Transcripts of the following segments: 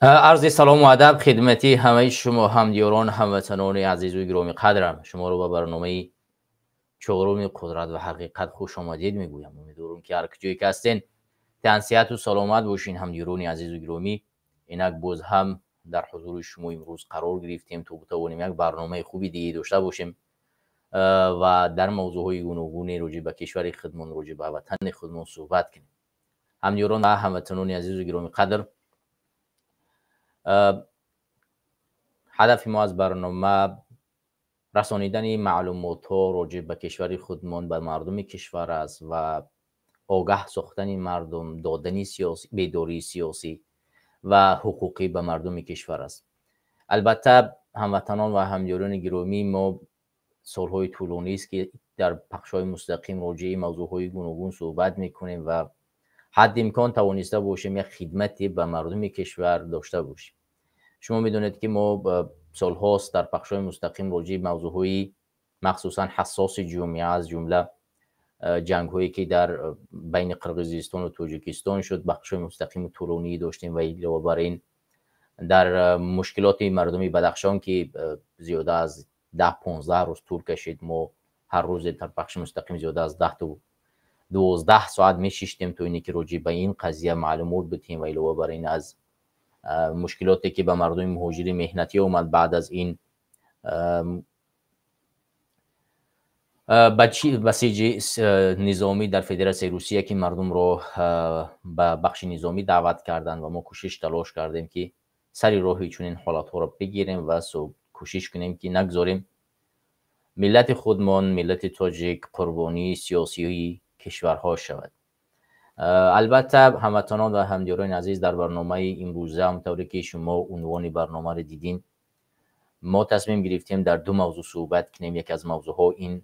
عرض سلام و ادب خدمتی همه شما همدیاران، هموطنان عزیز و گرامی قدرم. شما رو به برنامه چهارم قدرت و حقیقت خوش آمدید میگویم. امیدوارم که هر کجایی که هستین تن صحت و سلامت باشین. همدیاران عزیز و گرامی، اینک باز هم در حضور شما امروز قرار گرفتیم تا بتوانیم یک برنامه خوبی دیگه داشته باشیم و در موضوعهای گوناگون راجع به کشور خودمون، راجع به وطن خودمون صحبت کنیم. همدیاران و هموطنان عزیز و گرامی قدر، هدف ما از برنامه رسانیدن معلومات ها راجع به کشور خودمان به مردم کشور است و آگاه ساختن مردم، دادن سیاسی، بیداری سیاسی و حقوقی به مردم کشور است. البته هموطنان و همدیاران گرامی، ما سالهای طولانی است که در پخش‌های مستقیم راجع به موضوعهای گوناگون صحبت میکنیم و حد امکان توانسته باشیم یک خدمتی به مردم کشور داشته باشیم. شما میدونید که ما سالهاست در پخش‌های مستقیم راجع به موضوعهای مخصوصا حساس جامعه، از جمله جنگ‌هایی که در بین قرقیزستان و تاجیکستان شد، پخش‌های مستقیم طولانی داشتیم و علاوه بر این در مشکلات مردمی بدخشان که زیاده از 10-15 روز طول کشید، ما هر روز در پخش مستقیم زیاده از 10 تا 12 ساعت میشیشتیم تا اینی که راجع به این قضیه معلومات بدیم و علاوه بر این از مشکلاتی که به مردم مهاجر مهنتی اومد بعد از این بسیج نظامی در فدراسیون روسیه که مردم رو به بخش نظامی دعوت کردند و ما کوشش تلاش کردیم که سری راهی چنین حالتها رو بگیریم و کوشش کنیم که نگذاریم ملت خودمان، ملت تاجیک، قربانی سیاسی کشورها شود. البته هموطنان و همدیاران عزیز، در برنامه امروزه همطوری که شما عنوان برنامه رو دیدین، ما تصمیم گرفتیم در دو موضوع صحبت کنیم. یکی از موضوعها این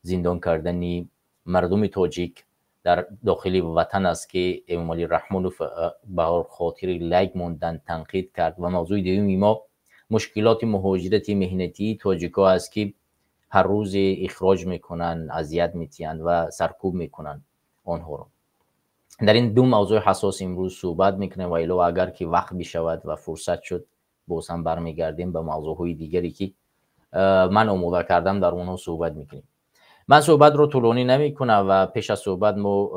زندان کردن مردم تاجیک در داخل وطن است که امامعلی رحمانوف به خاطر لایک ماندن تنقید کرد، و موضوع دوم ما مشکلات مهاجرت مهنتی تاجیکا است که هر روز اخراج میکنن، اذیت میتین و سرکوب میکنن آنها رو. در این دو موضوع حساس امروز صحبت میکنیم و علاوه اگر که وقت بشود و فرصت شد باز هم برمیگردیم به موضوعهای دیگری که من آماده کردم، در اونها صحبت میکنیم. من صحبت رو طولانی نمیکنم و پیش از صحبت ما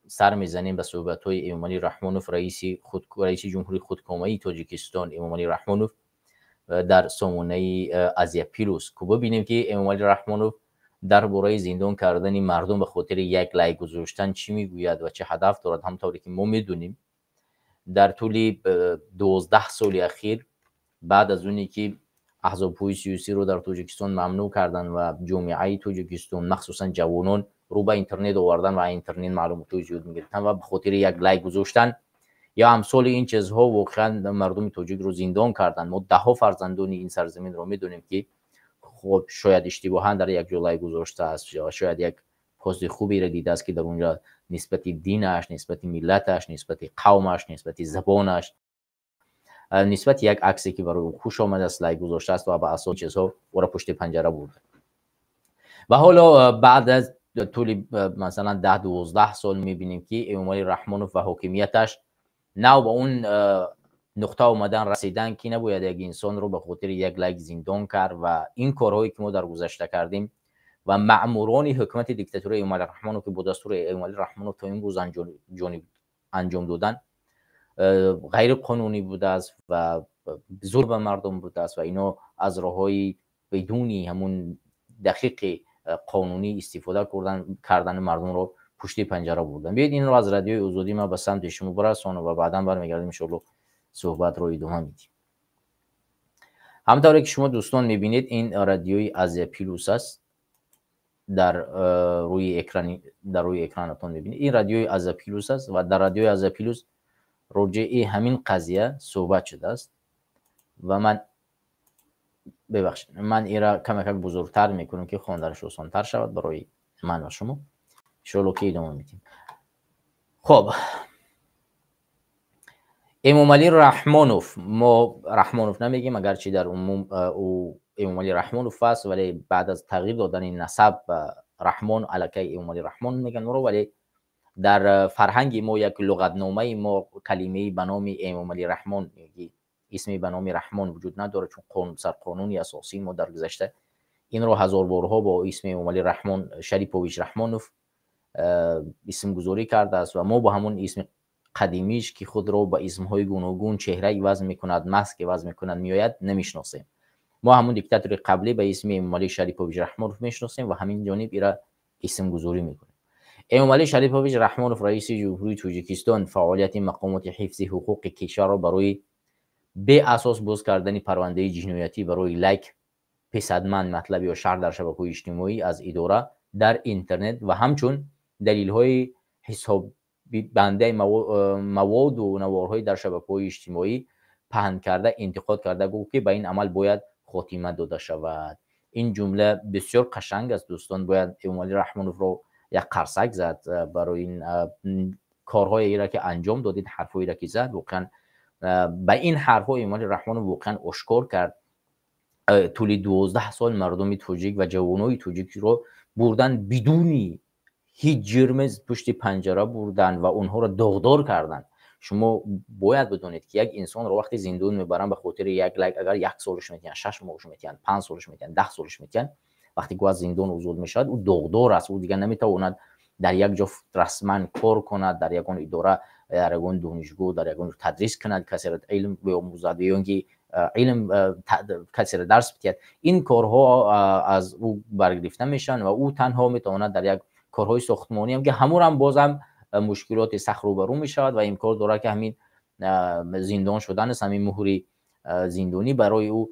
سر میزنیم به صحبت های امامعلی رحمانوف، رئیس جمهوری خودکامه تاجیکستان، امامعلی رحمانوف در سامانه آسیا پلوس، که ببینیم که امامعلی رحمانوف درباره زندان کردن مردم به خاطر یک لایک گذاشتن چی میگوید و چه هدف دارد. همطوری که ما میدونیم در طول 12 سال اخیر بعد از اونی که احزاب‌های سیاسی رو در تاجیکستان ممنوع کردن و جامعه تاجیکستان مخصوصا جوانان رو به اینترنت آوردن و اینترنت معلومات زیاد میگرفتن و به خاطر یک لایک گذاشتن یا امثال این چیزها واقعا مردم تاجیک رو زندان کردن. ما ده ها فرزندان این سرزمین رو میدونیم که خب شاید اشتباها در یک جای گذاشته است یا شاید یک پست خوبی را دیده است که در اونجا نسبت دینش، نسبت ملتش، نسبت قومش، نسبت زبانش، نسبت یک عکسی که برای او خوش آمده است لایک گذاشته است و به اساس چیزها او را پشت پنجره برده. و حالا بعد از طول مثلا 10-12 سال میبینیم که امامعلی رحمانوف و حاکمیتش نو به اون نقطه اومدن رسیدن که نباید یک انسان رو به خاطر یک لایک زندان کرد و این کارهایی که ما در گذشته کردیم و مأموران حکومت دیکتاتوری امامعلی رحمانوف که با دستور امامعلی رحمانوف تا امروز انجام دادن غیر قانونی بوده است و زور به مردم بوده است و اینا از راههای بدونی همون دقیق قانونی استفاده کردن مردم رو пушти панҷара бурдан. Биёед инро аз Радиои Озодӣ ман ба самти шумо барасонам ва баъдан бармегардем, иншоалло суҳбатро идома медиҳем. Ҳамтавре ки шумо, дӯстон, мебинед, ин Радиои Азия Плюс аст. Дар рӯи экрани, дар рӯи экранатон мебинед, ин Радиои Азия Плюс аст ва дар Радиои Азия Плюс роҷеи ҳамин қазия суҳбат шудааст. Ва ман, бебахшед, ман инра камакак бузургтар мекунам, ки хонданаш осонтар шавад барои ман ва шумо. Иншоалло ки идома медиҳем. Хоб, Эмомалӣ Раҳмонов, мо Раҳмонов намегем, агарчи дар умум ӯ Эмомалӣ Раҳмонов аст, вале баъд аз тағйир додани насаб Раҳмон, аллакай Эмомалӣ Раҳмон мегӯянд ӯро. Вале дар фарҳанги мо, як луғатномаи мо, калимаи ба номи Эмомалӣ Раҳмон, исме ба номи Раҳмон вуҷуд надорад, чун сарқонуни асосии мо дар гузашта инро ҳазорборҳо бо исми Эмомалӣ Раҳмон Шарипович Раҳмонов исмгузорӣ кардааст ва мо бо ҳамон исми қадимиш, ки худро ба исмҳои гуногун чеҳра иваз мекунад, маск иваз мекунад, меояд, намешиносем. Мо ҳамон диктатори қаблӣ ба исми Эмомалӣ Шарипович Раҳмонов мешиносем ва ҳамин ҷониб ира исмгузорӣ мекунем. Эмомалӣ Шарипович Раҳмонов, раиси Ҷумҳурии Тоҷикистон, фаъолияти мақомоти ҳифзи ҳуқуқи кишварро барои беасос боз кардани парвандаи ҷиноятӣ барои лайк, писандманд матлаб ё шарҳ дар шабакаҳои иҷтимоӣ аз идора дар интернет ва ҳамчун далелҳои ҳисоббандаи маводу наворҳои дар шабакаҳои иҷтимоӣ паҳн карда интиқод карда гуфт, ки ба ин амал бояд хотима дода шавад. Ин ҷумла бисёр қашанг аст, дӯстон. Бояд Эмомалӣ Раҳмоновро як қарсак зад барои ин корҳоеро, ки анҷом дод, ин ҳарфҳоеро, ки зад. Воқеан, ба ин ҳарфҳо Эмомалӣ Раҳмонов воқеан ошкор кард: тӯли 12 сол мардуми тоҷик ва ҷавонои тоҷикро бурдан, бидуни ҳеҷ ҷирме пушти панҷара бурдан ва онҳоро доғдор карданд. Шумо бояд бидонед, ки як инсонро вақте зиндон мебаранд ба хотири як лайк, агар як солаш метиҳанд, 6 моҳш метиҳанд, 5 солаш метиҳанд, 10 солаш метиҳанд, вақте ки аз зиндон озод мешавад, ӯ доғдор аст. Ӯ дигар наметавонад дар як ҷо расман кор кунад, дар ягон идора, дар ягон донишгоҳ, дар ягон тадрис кунад, касеро илм биомӯзад ё ин ки илм касеро дарс бидиҳад. Ин корҳо аз ӯ баргирифта мешаванд ва ӯ танҳо метавонад дар як корҳои сохтмониам, ки ҳамонам бозам мушкилоти сахт рӯбарӯ мешавад ва имкон дорад, ки ҳамин зиндон шуданаш, ҳамин муҳри зиндонӣ барои ӯ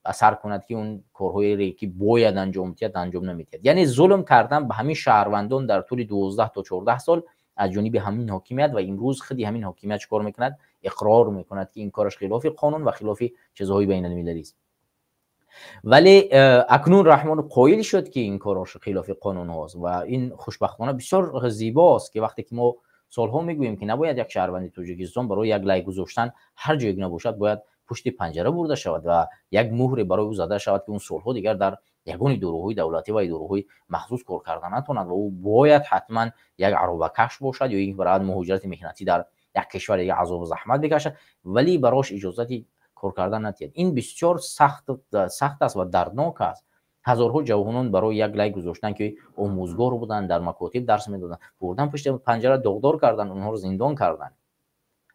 асар кунад, ки он корҳоере, ки бояд анҷом диҳад, анҷом намедиҳад. Яъне зулм кардан ба ҳамин шаҳрвандон дар тӯли 12 то 14 сол аз ҷониби ҳамин ҳокимият. Ва имрӯз худи ҳамин ҳокимият чӣ кор мекунад? Иқрор мекунад, ки ин кораш хилофи қонун ва хилофи чизҳои байналмилалӣ аст. Вале акнун Раҳмонов қоил шуд, ки ин кораш хилофи қонунҳост. Ва ин хушбахтона бисёр зебост, ки вақте ки мо солҳо мегӯем, ки набояд як шаҳрванди Тоҷикистон барои як лайк гузоштан ҳар ҷое набошад бояд пушти панҷара бурда шавад ва як муҳре барои ӯ зада шавад, ки он солҳо дигар дар ягон идораҳои давлатӣ ва идораҳои махсус кор карда натавонад ва ӯ бояд ҳатман як аробакаш бошад ё ин барояд муҳоҷирати меҳнатӣ, дар як кишвари дига азобу заҳмат бикашад, вале барош иҷозати кор кардан надиҳад. Ин бисёр сахт аст ва дарднок аст. Ҳазорҳо ҷавонон барои як лайк гузоштан, ки омӯзгор буданд, дар макотиб дарс медоданд, бурдан пушти панҷара, доғдор кардан, онҳоро зиндон карданд.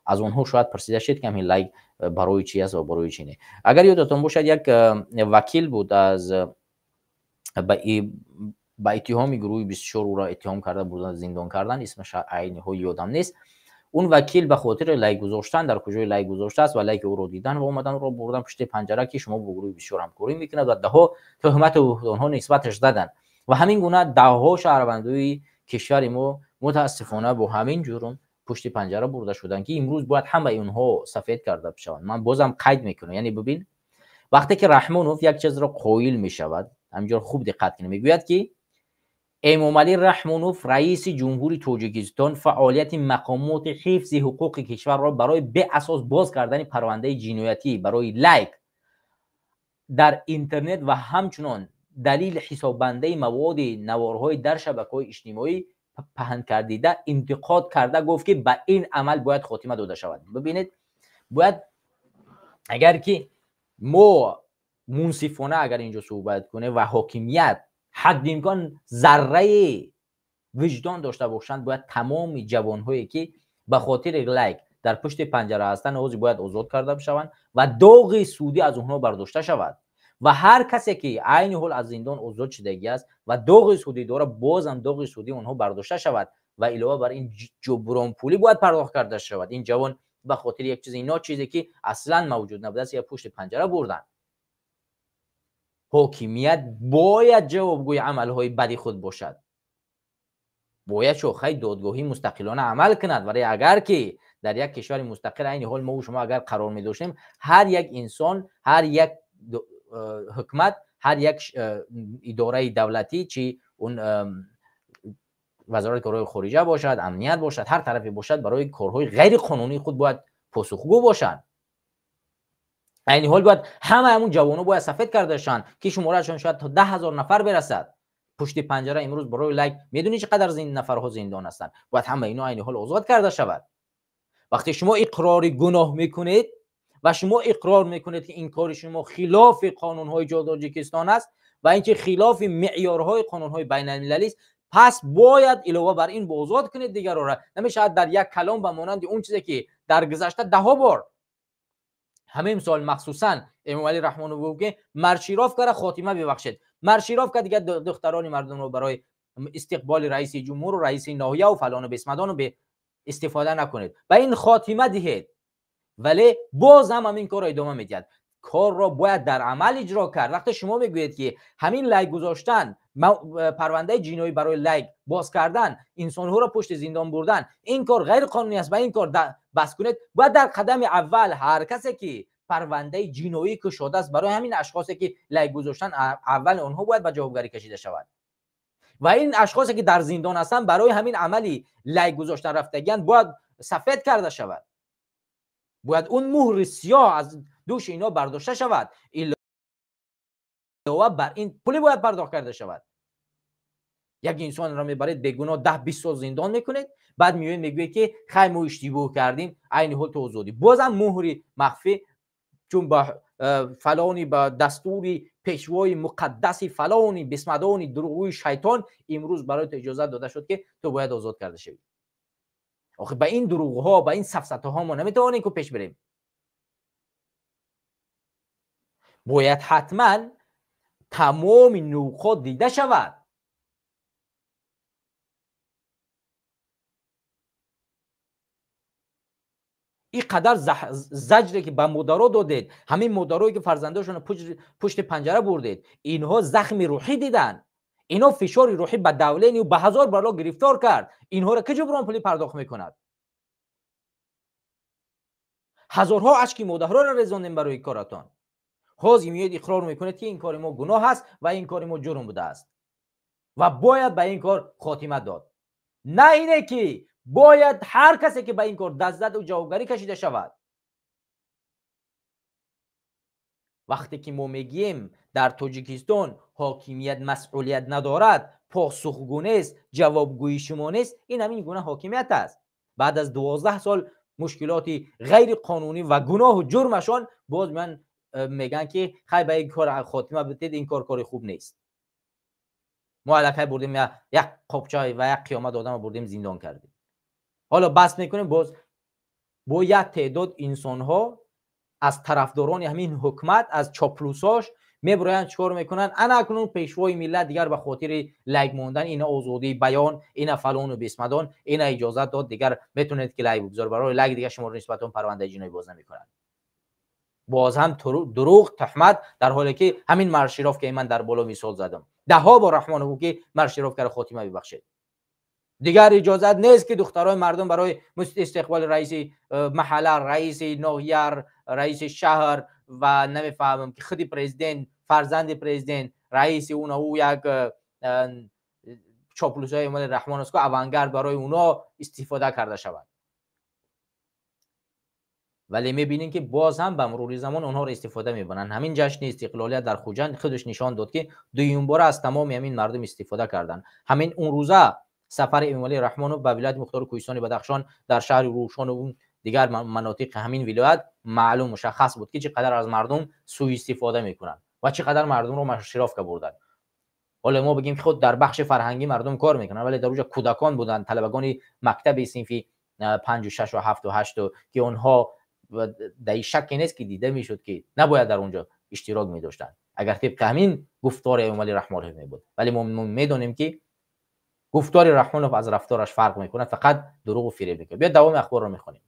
Аз онҳо шояд пурсида шед, ки ҳамин лайк барои чи аст ва барои чи не. Агар ёдатон бошад, як вакил буд, аз ба иттиҳоми гурӯҳи 24 ӯро иттиҳом карда бурдан, зиндон кардан. Исмаш айни ҳол ёдам нест. Он вакил ба хотири лайк гузоштан, дар куҷои лайк гузоштааст ва лайки ӯро дидан ва омадан, ӯро бурдан пушти панҷара, ки шумо бо гурӯҳи 24 ҳамкорӣ мекунад, ва даҳҳо туҳмату буҳтонҳо нисбаташ заданд. Ва ҳамин гуна даҳҳо шаҳрвандои кишвари мо мутаассифона бо ҳамин ҷурм пушти панҷара бурда шуданд, ки имрӯз бояд ҳамаи онҳо сафед карда бишаванд. Ман бозам қайд мекунам, яъне бибин, вақте ки Раҳмонов як чизро қоил мешавад, ҳаминҷоро хуб диққат кунед, мегӯяд, ки Эмомалӣ Раҳмонов, раиси Ҷумҳури Тоҷикистон, фаъолияти мақомоти ҳифзи ҳуқуқи кишварро барои беасос боз кардани парвандаи ҷиноятӣ барои лайк дар интернет ва ҳамчунон далели ҳисоббандаи маводи наворҳои дар шабакаҳои иҷтимоӣ паҳн кардида интиқод карда гуфт, ки ба ин амал бояд хотима дода шавад. Бибинед, бояд, агар ки мо мунсифона агар инҷо суҳбат кунем ва ҳокимият ҳадди имкон зарраи виҷдон дошта бошанд, бояд тамоми ҷавонҳое, ки ба хотири лайк дар пушти панҷара ҳастанд, ҳозир бояд озод карда бишаванд ва доғи судӣ аз онҳо бардошта шавад. Ва ҳар касе ки айни ҳол аз зиндон озод шудагӣ аст ва доғи судӣ дорад, бозам доғи судии онҳо бардошта шавад ва илова бар ин ҷубронпулӣ бояд пардохт карда шавад. Ин ҷавон ба хотири як чизи ночизе ки аслан мавҷуд набудааст, я пушти панҷара бурданд. Ҳокимият бояд ҷавобгӯи амалҳои бади худ бошад. Бояд шохаи додгоҳӣ мустақилона амал кунад. Вале агар ки дар як кишвари мустақил айни ҳол мо шумо агар қарор медоштем, ҳар як инсон, ҳар як ҳукмат, ҳар як идораи давлатӣ, чи он вазорати корҳои хориҷа бошад, амният бошад, ҳар тарафе бошад, барои корҳои ғайриқонунии худ бояд посухгӯ бошанд. Айни ҳол бояд ҳамаи ҳамун ҷавонҳо бояд сафед карда шаванд, ки шумораашон шояд то 10 000 нафар берасад. Пушти панҷара имрӯз барои лайк медонӣ чӣ қадар нафарҳо зиндон ҳастанд. Бояд ҳама ино айни ҳол озод карда шавад. Вақте шумо иқрори гуноҳ мекунед ва шумо иқрор мекунед, ки ин кори шумо хилофи қонунҳои Тоҷикистон аст ва ин ки хилофи меъёрҳои қонунҳои байналмилалӣ аст, пас бояд илова бар ин озод кунед дигарора. Намешавад дар як калом ба монанди он чизе ки дар гузашта даҳо бор ҳамин сол махсусан Эмомалӣ Раҳмонов гуфт, ки маршировкара хотима бибахшед, маршировка дигар духтарони мардумро барои истиқболи раиси ҷумҳуру раиси ноҳияву фалону бесмадону истифода накунед, ба ин хотима диҳед. Вале боз ҳам ҳамин корро идома медиҳад. Корро бояд дар амал иҷро кард. Вақте шумо мегӯед, ки ҳамин лайк гузоштан, парвандаи ҷиноӣ барои лайк боз кардан, инсонҳоро пушти зиндон бурдан, ин кор ғайриқонунӣ аст, ба ин кор бас кунед, бояд дар қадами аввал ҳар касе ки парвандаи ҷиноӣ кушодааст барои ҳамин ашхосе ки лайк гузоштан, аввал онҳо бояд ба ҷавобгарӣ кашида шавад. Ва ин ашхосе ки дар зиндон ҳастанд, барои ҳамин амали лайк гузоштан рафтагианд, бояд сафед карда шавад. Бояд он муҳри сиёҳ аз дӯши ино бардошта шавад. Илова бар ин пуле бояд пардохт карда шавад. Як инсонро мебаред, бегуноҳ 10-20 сол зиндон мекунед, баъд меоед, мегӯед, ки хай, мо иштибоҳ кардем, айни ҳол ту озодӣ. Бозам муҳри махфӣ, чун ба фалони, ба дастури пешвои муқаддаси фалони бисмадони дурӯғгӯи шайтон имрӯз барои ту иҷозат дода шуд, ки ту бояд озод карда шавӣ. Охи ба ин дурӯғҳо, ба ин сафсатаҳо мо наметавонем ку пеш бирем. Бояд ҳатман тамоми нуқот дида шавад. Ин қадар заҷре ки ба модаро додед, ҳамин модарое ки фарзандошонро пушти панҷара бурдед, инҳо захми рӯҳӣ диданд, инҳо фишори рӯҳӣ ба давлению ба ҳазор бало гирифтор кард. Инҳоро ки ҷубронпулӣ пардохт мекунад? Ҳазорҳо ашки модарҳоро резондем барои коратон. Ҳозир меоед, иқрор мекунед, ки ин кори мо гуноҳ аст ва ин кори мо ҷурм будааст ва бояд ба ин кор хотима дод. На ине ки бояд ҳар касе ки ба ин кор даст зад, ӯ ҷавобгарӣ кашида шавад. Вақте ки мо мегӯем, дар Тоҷикистон ҳокимият масъулият надорад, посухгӯ нест, ҷавобгӯи шумо нест, ин ҳамин гуна ҳокимият аст. Баъд аз 12 сол мушкилоти ғайриқонунӣ ва гуноҳу ҷурмашон боз ман мегӯянд, ки хай, ба ин кор хотима бидед, ин кор кори хуб нест. Мо аллакай бурдем як қопча ва як қиёмат одама бурдем, зиндон кардем, ҳоло бас мекунем. Боз бо як теъдод инсонҳо аз тарафдорони ҳамин ҳукумат, аз чоплусош мебироянд. Чикор мекунанд? Ана акнун пешвои миллат дигар ба хотири лайк мондан ина озодии баён, ина фалону бисмадон, ина иҷозат дод, дигар метавонед ки лайк бигузор, барои лайк дигар шуморо нисбатон парвандаи ҷиноӣ боз намекунанд. Боз ҳам дурӯғ, туҳмат. Дар ҳоле ки ҳамин маршировка ман дар боло мисол задам, даҳҳо бор Раҳмонов гуфт, ки маршировкаро хотима бибахшед, дигар иҷозат нест, ки духтарои мардум барои истиқболи раиси маҳалла, раиси ноҳия, раиси шаҳр ва намефаҳмам ки худи президент, фарзанди президент, раиси уна ӯ, як чоплусои Эмомалӣ Раҳмон аст, авангард, барои уно истифода карда шавад. Вале мебинем, ки боз ҳам ба мурури замон онҳоро истифода мебаранд. Ҳамин ҷашни истиқлолият дар Хуҷанд худаш нишон дод, ки дуюмбора аз тамоми ҳамин мардум истифода карданд. Ҳамин он рӯза сафари Эмомалӣ Раҳмонов ба вилояти мухтори кӯҳистони Бадахшон, дар шаҳри Рӯшону дигар манотиқи ҳамин вилоят маълум мушаххас буд, ки чӣ қадар аз мардум сӯистифода мекунанд ва чӣ қадар мардумро маршировка бурданд. Ҳоло мо бигем, ки худ дар бахши фарҳангӣ мардум кор мекунанд, вале дар уҷа кӯдакон буданд, талабагони мактаби синфи панҷу, шашу, ҳафту, ҳашту, ки онҳо дар ин шакке нест, ки дида мешуд, ки набояд дар он ҷо иштирок медоштанд. Агар тибқи ҳамин гуфтори Эмомалӣ Раҳмонов мебуд. Вале мо медонем, ки гуфтори Раҳмонов аз рафтораш фарқ мекунад, фақат дурӯғу фиреб мекунад. Биё, давоми ахборро мехонем.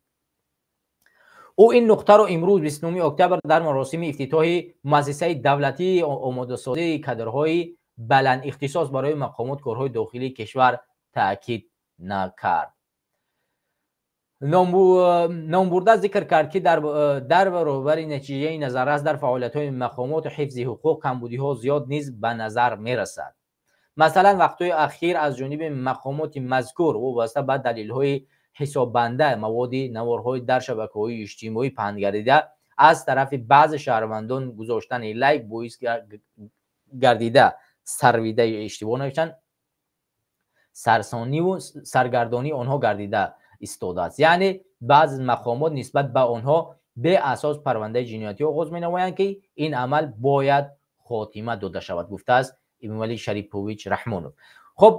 Ӯ ин нуқтаро имрӯз, 29 октябр, дар маросими ифтитоҳи муассисаи давлатии омодасозии кадрҳои баландихтисос барои мақомот корҳои дохилии кишвар таъкид накард. Номбурда зикр кард, ки дар баробари натиҷаи назаррас дар фаъолиятҳои мақомоту ҳифзи ҳуқуқ, камбудиҳо зиёд низ ба назар мерасад. Масалан, вақтҳои ахир аз ҷониби мақомоти мазкур вобаста ба далелҳои ҳисоббанда маводи наворҳои дар шабакаҳои иҷтимоӣ паҳн гардида, аз тарафи баъзе шаҳрвандон гузоштани лайк боис гардида, сарвида иштибоҳ навиштанд, сарсониву саргардонии онҳо гардида истодааст. Яъне баъзе мақомот нисбат ба онҳо беасос парвандаи ҷиноятӣ оғоз менамоянд, ки ин амал бояд хотима дода шавад, гуфтааст Эмомалӣ Шарипович Раҳмонов. Хуб,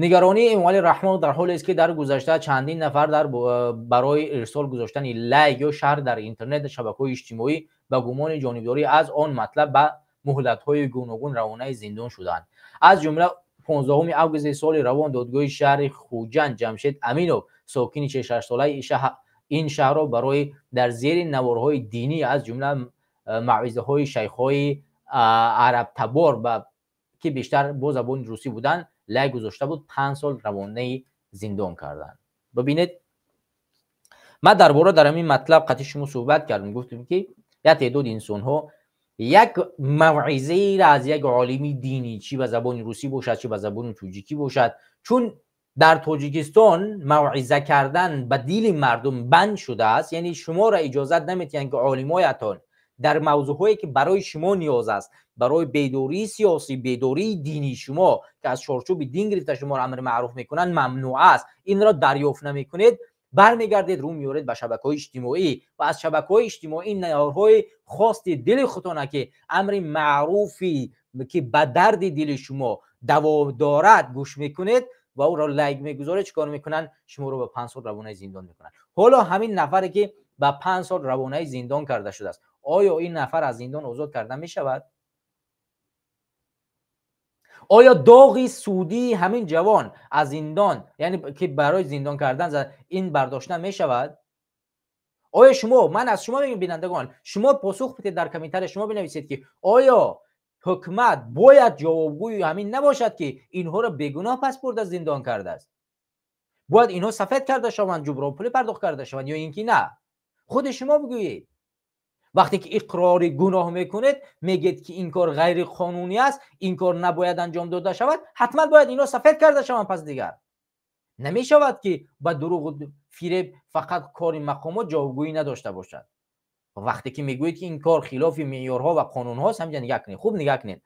нигаронии Эмомалӣ Раҳмонов дар ҳолест, ки дар гузашта чандин нафар дар барои ирсол гузоштани лайк ё шарҳ дар интернет, шабакаҳои иҷтимоӣ ба гумони ҷонибдорӣ аз он матлаб ба муҳлатҳои гуногун равонаи зиндон шуданд. Аз ҷумла 15 августи соли равон додгоҳи шаҳри Хуҷанд Ҷамшед Аминов, сокини 46-солаи ин шаҳрро, барои дар зери наворҳои динӣ, аз ҷумла мавъизаҳои шайхҳои арабтабор, ки бештар бо забони русӣ буданд, лайк гузошта буд, 5 сол равонаи зиндон карданд. Бибинед, ман дар бора дар ҳамин матлаб қатъи шумо суҳбат кардам, гуфтем, ки як теъдоди инсонҳо як мавъизаеро аз як олими динӣ, чӣ ба забони русӣ бошад, чӣ ба забони тоҷикӣ бошад, чун дар Тоҷикистон мавъиза кардан ба дили мардум банд шудааст, яъне шуморо иҷозат наметиҳанд, ки олимоятон дар мавзӯъҳое, ки барои шумо ниёз аст, барои бедории сиёсӣ, бедории динии шумо, ки аз чорчӯби дин гирифта шуморо амри маъруф мекунанд, мамнӯъ аст, инро дарёфт намекунед, бармегардед, рӯ меоред ба шабакаҳои иҷтимоӣ ва аз шабакаҳои иҷтимоӣ наворҳои хости дили худтона, ки амри маъруфи, ки ба дарди дили шумо даво дорад, гӯш мекунед ва ӯро лайк мегузоред. Чӣ кор мекунанд? Шуморо ба 5 сол равонаи зиндон мекунанд. Ҳоло ҳамин нафаре, ки ба 5 сол равонаи зиндон карда шудааст, оё ин нафар аз зиндон озод карда мешавад? Оё доғи судии ҳамин ҷавон аз зиндон, яъне ки барои зиндон кардан, ин бардошта мешавад? Оё шумо, ман аз шумо мегӯям, бинандагон, шумо посух бидед, дар комментария шумо бинависед, ки оё ҳукумат бояд ҷавобгӯи ҳамин набошад, ки инҳоро бегуноҳ пас бурда зиндон кардааст? Бояд инҳо сафед карда шаванд, ҷубронпулӣ пардохт карда шаванд ё ин ки на? Худи шумо бигӯед. Вақте ки иқрори гуноҳ мекунед, мегӯед, ки ин кор ғайриқонунӣ аст, ин кор набояд анҷом дода шавад, ҳатман бояд инҳо сафед карда шаванд. Пас дигар намешавад, ки ба дурӯғу фиреб фақат кори мақомот ҷавобгӯӣ надошта бошад. Вақте ки мегӯед, ки ин кор хилофи меъёрҳо ва қонунҳост, ҳамҷа нигаҳ кунед, хуб нигаҳ кунед.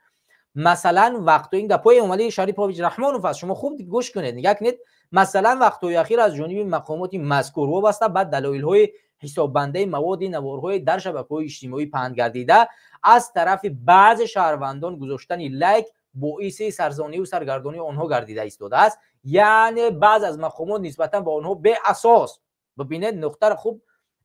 Масалан, вақту ин гапҳои Эмомалӣ Шарипович Раҳмонов аст, шумо хуб гӯш кунед, нигаҳ кунед. Масалан, вақтҳои ахир аз ҷониби мақомоти мазкур вобаста ба далоилҳои ҳисоббандаи маводи наворҳои дар шабакаҳои иҷтимоӣ паҳн гардида, аз тарафи баъзе шаҳрвандон гузоштани лайк боиси сарзониву саргардонии онҳо гардида истодааст. Яъне баъзе аз мақомот нисбатан ба онҳо беасос, бибинед нуқтаро хуб,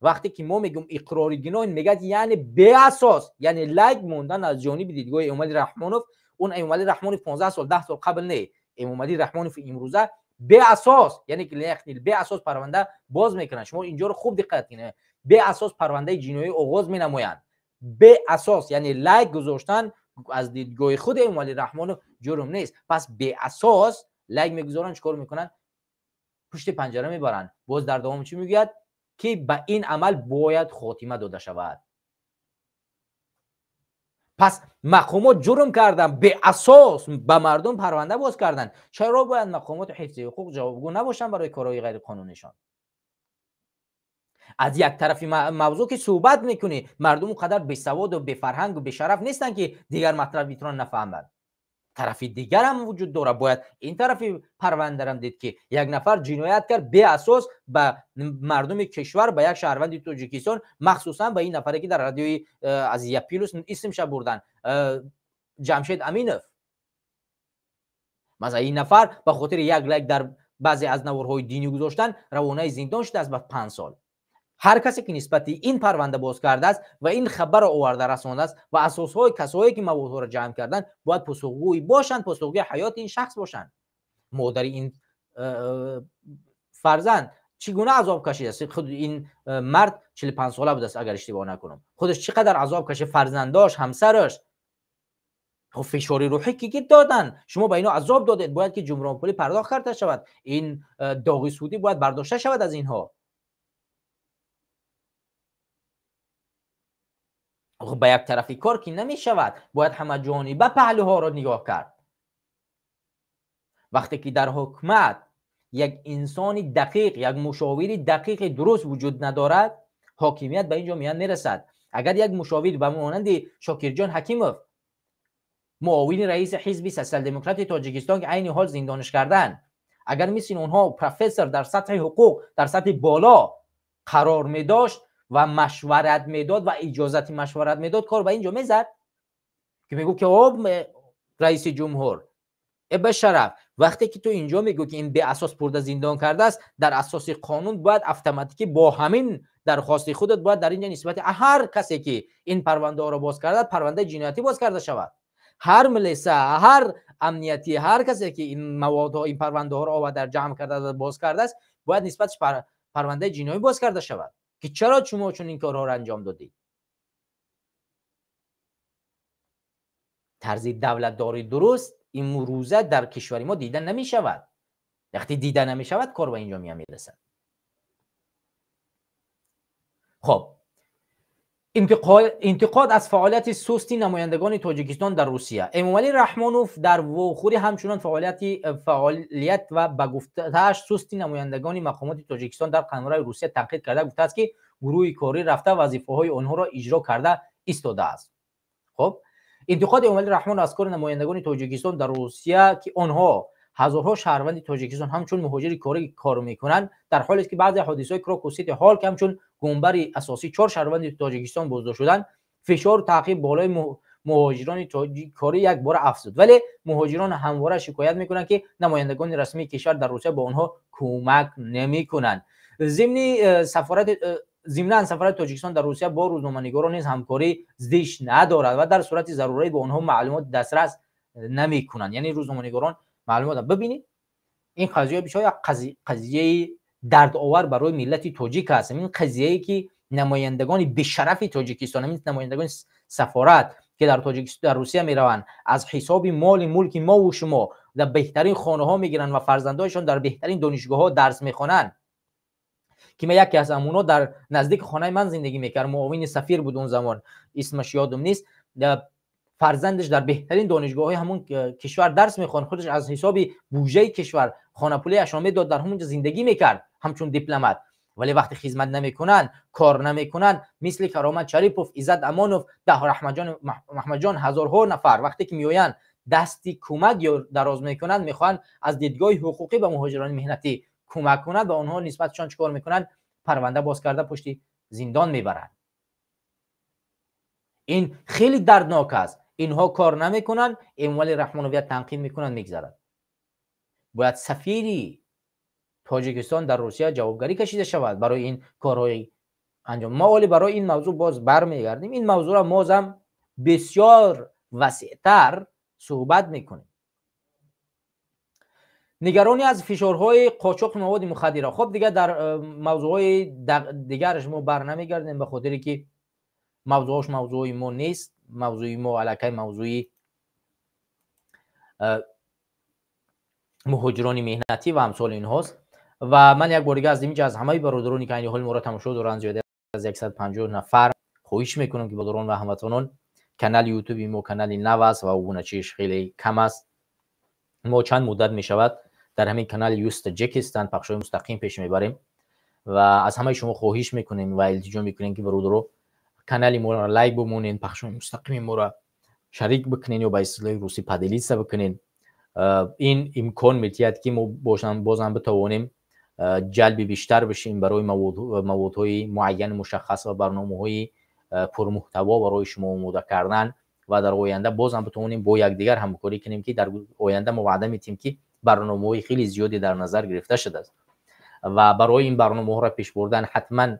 вақте ки мо мегӯем иқрори гуноҳ, мегӯяд, яъне беасос, яъне лайк мондан аз ҷониби дидгоҳи Эмомалӣ Раҳмонов, он Эмомалӣ Раҳмонов 15 сол, 10 сол қабл не, Эмомалӣ Раҳмонов имрӯза, беасос, яъне беасос парванда боз мекунанд. Шумо инҷоро хуб диққат кунед: беасос парвандаи ҷиноӣ оғоз менамоянд, беасос, яъне лайк гузоштан аз дидгоҳи худ Эмомалӣ Раҳмонов ҷурм нест. Пас беасос лайк мегузоранд, чӣ кор мекунанд? Пушти панҷара мебаранд. Боз дар давом чӣ мегӯяд? Ки ба ин амал бояд хотима дода шавад. Пас мақомот ҷурм карданд, беасос ба мардум парванда боз карданд. Чаро бояд мақомоти ҳифзи ҳуқуқ ҷавобгӯ набошанд барои корҳои ғайриқонунишон? Аз як тарафи мавзӯъ ки суҳбат мекунӣ, мардум он қадар бесаводу бефарҳангу бешараф нестанд, ки дигар матлабитро нафаҳманд. Тарафи дигарам вуҷуд дорад, бояд ин тарафи парвандарам дид, ки як нафар ҷиноят кард, беасос ба мардуми кишвар, ба як шаҳрванди Тоҷикистон, махсусан ба ин нафаре, ки дар радиои Азия Плюс исмша бурдан, Ҷамшед Аминов. Масалан, ин нафар ба хотири як лайк дар баъзе аз наворҳои динӣ гузоштан равонаи зиндон шудааст ба 5 сол. Ҳар касе ки нисбати ин парванда боз кардааст ва ин хабарро оварда расондааст ва асосҳои касое ки маводҳоро ҷамъ карданд, бояд посухгӯй бошанд, посухгӯи ҳаёти ин шахс бошанд. Модари ин фарзанд чӣ гуна азоб кашидааст? Худ ин мард 45 сола будааст, агар иштибоҳ накунам. Худаш чӣ қадар азоб кашид, фарзандош, ҳамсараш. Хуб, фишори рӯҳӣ ки доданд, шумо ба ино азоб додед, бояд ки ҷумронпулӣ пардохт карда шавад. Ин доғи судӣ бояд бардошта шавад аз инҳо. Хуб, ба як тарафи кор ки намешавад, бояд ҳамаҷониба паҳлӯҳоро нигоҳ кард. Вақте ки дар ҳукумат як инсони дақиқ, як мушовири дақиқи дуруст вуҷуд надорад, ҳокимият ба ин ҷо мерасад. Агар як мушовир ба монанди Шокирҷон Ҳакимов, муовини раиси ҳизби Социал-демократи Тоҷикистон, ки айни ҳол зиндониш карданд, агар мисли онҳо профессор дар сатҳи ҳуқуқ, дар сатҳи боло қарор медошт ва машварат медод ва иҷозати машварат медод, кор ба ин ҷо мезад, ки мегуфт ки об раиси ҷумҳур, э башараф, вақте ки ту инҷо мегӯ ки ин беасос пурда зиндон кардааст, дар асоси қонун бояд автоматикӣ бо ҳамин дархости худат бояд дар инҷо нисбати ҳар касе ки ин парвандаҳоро боз кардааст, парвандаи ҷиноятӣ боз карда шавад. Ҳар милиса, ҳар амниятӣ, ҳар касе ки ин маводҳо, ин парвандаҳоро оварда ҷамъ карда боз кардааст, бояд нисбаташ парвандаи ҷиноӣ боз карда шавад, ки чаро шумо чунин корҳоро анҷом додед. Тарзи давлатдорӣ дуруст имрӯза дар кишвари мо дида намешавад. Вақте дида намешавад, кор ба инҷо мерасад. Хоб, интиқод аз фаъолияти сусти намояндагони Тоҷикистон дар Русия. Эмомалӣ Раҳмонов дар вохӯрӣ ҳамчунон фаъолият ва ба гуфтааш сусти намояндагони мақомоти Тоҷикистон дар қаламрави Русия танқид карда гуфтааст, ки гурӯҳи корӣ рафта вазифаҳои онҳоро иҷро карда истодааст. Хоб, интиқоди Эмомалӣ Раҳмонов аз кори намояндагони Тоҷикистон дар Русия, ки онҳо ҳазорҳо шаҳрванди Тоҷикистон ҳамчун муҳоҷири корӣ кор мекунанд, дар ҳоле ки баъзе ҳодисаҳои Крокус Сити Ҳол, ки ҳамчун гумбари асосӣ 4 шаҳрванди Тоҷикистон боздошт шуданд, фишору таъқиб болои муҳоҷирони корӣ якбора афзуд. Вале муҳоҷирон ҳамвора шикоят мекунанд, ки намояндагони расмии кишвар дар Русия ба онҳо кӯмак намекунанд. Зимнан сафорати Тоҷикистон дар Русия бо рӯзноманигорон низ ҳамкорӣ зиш надорад ва дар сурати зарурӣ ба онҳо маълумот дастрас намекунанд. Яъне рӯзноманигорон маълумот бибинед, ин қазия бисёр як қазияи дардовар барои миллати тоҷик аст. Ин қазияе ки намояндагони бешарафи Тоҷикистон, ҳамин намояндагони сафорат ки дар Тоҷикистон, дар Русия мераванд, аз ҳисоби моли мулки мо ва шумо дар беҳтарин хонаҳо мегиранд ва фарзандонашон дар беҳтарин донишгоҳҳо дарс мехонанд, ки ман яке аз амонҳо дар наздики хонаи ман зиндагӣ мекард, муовини сафир буд он замон, исмаш ёдам нест, фарзандаш дар беҳтарин донишгоҳҳои ҳамон кишвар дарс мехонд, худаш аз ҳисоби буҷаи кишвар хонапулиашро медод, дар ҳамонҷо зиндагӣ мекард ҳамчун дипломат. Вале вақте хизмат намекунанд, кор намекунанд, мисли Каромат Шарипов, Иззат Амонов, Маҳмадҷон, ҳазорҳо нафар вақте ки меоянд дасти кӯмак ё дароз мекунанд, мехоҳанд аз дидгоҳи ҳуқуқӣ ба муҳоҷирони меҳнатӣ кӯмак кунанд ва онҳо нисбатшон чӣ кор мекунанд? Парванда боз карда пушти зиндон мебаранд. Ин хеле дарднок аст. Инҳо кор намекунанд, Эмомалӣ Раҳмонов як танқид мекунанд, мегзарад. Бояд сафири Тоҷикистон дар Русия ҷавобгарӣ кашида шавад барои ин корҳои анҷом. Мо олӣ барои ин мавзӯъ боз бармегардем. Ин мавзӯъро мозам бисёр васеътар суҳбат мекунем. Нигаронӣ аз фишорҳои қочоқи маводи мухаддира. Хоб, дигар дар мавзӯъҳои дигараш мо бар намегардем, ба хотире ки мавзӯъҳош мавзӯи мо нест. Мавзӯи мо аллакай мавзӯи муҳоҷирони меҳнатӣ ва амсоли инҳост. Ва ман як бор дига аз инҷа аз ҳамаи бародароне ки айни ҳол моро тамошо доранд, зиёда аз 150 нафар, хоҳиш мекунам ки бародарон ва ҳамватанон, канали ютуби мо канали нав аст ва обуначиаш хеле кам аст. Мо чанд муддат мешавад дар ҳамин канали Юз Таджикистан пахшҳои мустақим пеш мебарем ва аз ҳамаи шумо хоҳиш мекунем ва илтиҷо мекунем ки бародаро канали моро лайк бимонед, пахшҳои мустақими моро шарик бикунед ё ба истилоҳи русӣ поделиться бикунед. Ин имкон медиҳад ки мо бозам битавонем ҷалби бештар бишем барои маводҳои муайяни мушаххас ва барномаҳои пурмуҳтаво барои шумо омода кардан ва дар оянда бозам битавонем бо якдигар ҳамкорӣ кунем, ки дар оянда мо ваъда медиҳем ки барномаҳои хеле зиёде дар назар гирифта шудааст ва барои ин барномаҳоро пеш бурдан ҳатман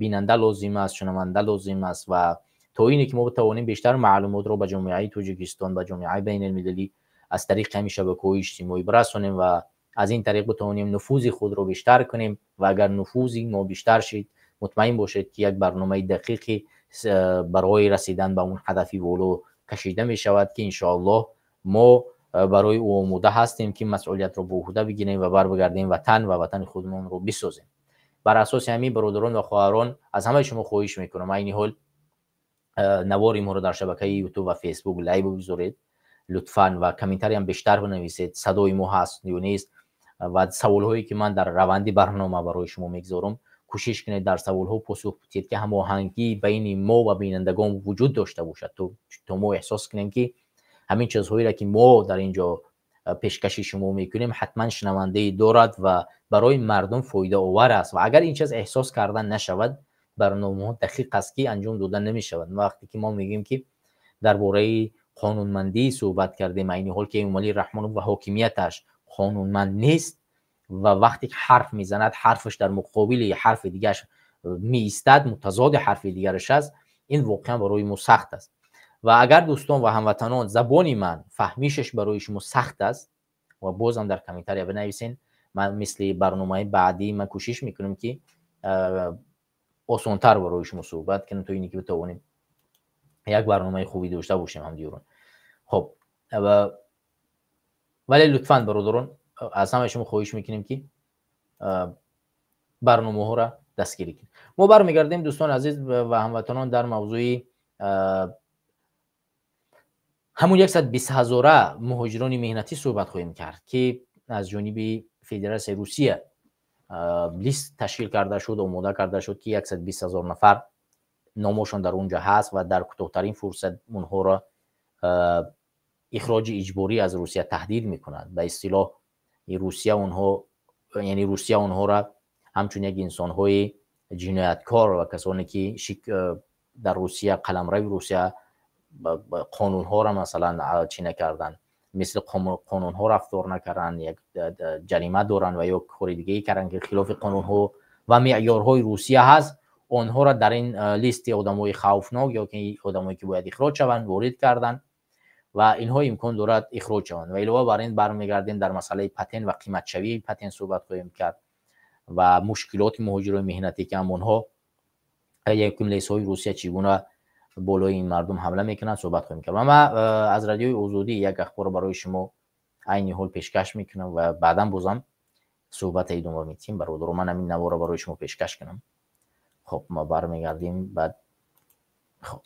бинанда лозим аст, шунаванда лозим аст ва то ине ки мо битавонем бештар маълумотро ба ҷомеаи Тоҷикистон, ба ҷомеаи байналмилалӣ аз тариқи ҳамин шабакаҳои иҷтимоӣ бирасонем ва аз ин тариқ битавонем нуфузи худро бештар кунем. Ва агар нуфузи мо бештар шид, мутмаин бошед, ки як барномаи дақиқи барои расидан ба он ҳадафи воло кашида мешавад, ки иншоаллоҳ мо барои ӯ омода ҳастем, ки масъулиятро ба уҳда бигирем ва барбагардем ватан ва ватани худмонро бисозем. Бар асоси ҳамин, бародарон ва хоҳарон, аз ҳамаи шумо хоҳиш мекунам, айни ҳол навори моро дар шабакаи Ютуб ва Фейсбук лайк бигузоред лутфан ва комментариям бештар бинависед, садои мо ҳаст ё нест, ва саволҳое ки ман дар раванди барнома барои шумо мегузорам, кӯшиш кунед дар саволҳо посух бидиҳед, ки ҳамоҳангӣ байни мо ва бинандагон вуҷуд дошта бошад, то мо эҳсос кунем, ки ҳамин чизҳоеро ки мо дар ин ҷо пешкаши шумо мекунем, ҳатман шунавандае дорад ва барои мардум фоидаовар аст. Ва агар ин чиз эҳсос карда нашавад, барномаҳо дақиқ аст, ки анҷом дода намешавад. Вақте ки мо мегӯем, ки дар бораи қонунмандӣ суҳбат кардем, айни ҳол ки Эмомалӣ Раҳмонов ва ҳокимияташ қонунманд нест ва вақте ки ҳарф мезанад, ҳарфаш дар муқобили ҳарфи дигараш меистад, мутазоди ҳарфи дигараш аст, ин воқеан барои мо сахт аст. Ва агар дӯстон ва ҳамватанон забони ман фаҳмишаш барои шумо сахт аст, ва бозам дар комментария бинависен, ман мисли барномаи баъдӣ ман кӯшиш мекунам, ки осонтар барои шумо суҳбат кунам, то ине ки битавонем як барномаи хубе дошта бошем ҳамдиёрон. Хоб, вале лутфан, бародарон, аз ҳамаи шумо хоҳиш мекунем, ки барномаҳоро дастгирӣ кунед. Мо бармегардем, дӯстони азиз ва ҳамватанон, дар мавзӯи ҳамун 120 ҳазора муҳоҷирони меҳнатӣ суҳбат хоҳем кард, ки аз ҷониби Федератсияи Русия лист ташкил карда шуд, омода карда шуд, ки 120 ҳазор нафар номошон дар он ҷо ҳаст ва дар кӯтоҳтарин фурсат онҳоро ихроҷи иҷборӣ аз Русия таҳдид мекунад. Ба истилоҳ Русия онҳо, яъне Русия онҳоро ҳамчун як инсонҳои ҷинояткор ва касоне ки дар Русия, қаламрави Русия қонунҳоро масалан чӣ накардан, мисли қонунҳо рафтор накарданд, як ҷарима доранд ва ё кори дигае карданд, ки хилофи қонунҳо ва меъёрҳои Русия ҳаст, онҳоро дар ин листи одамои хавфнок ё ки одамое ки бояд ихроҷ шаванд ворид карданд ва инҳо имкон дорад ихроҷ шаванд. Ва илова бар ин бармегардем, дар масъалаи патент ва қиматшавии патент суҳбат хоҳем кард ва мушкилоти муҳоҷирони меҳнатӣ, ки ҳамонҳо якум лесҳои Русия чӣ гуна болои ин мардум ҳамла мекунанд, суҳбат хоҳем кард. Ва ман аз Радиои Озодӣ як ахборро барои шумо айни ҳол пешкаш мекунам ва баъдан бозам суҳбата идома медиҳем. Бародаро, ман ҳамин наворро барои шумо пешкаш кунам. Хоб, мо бармегардем баъд. Хоб,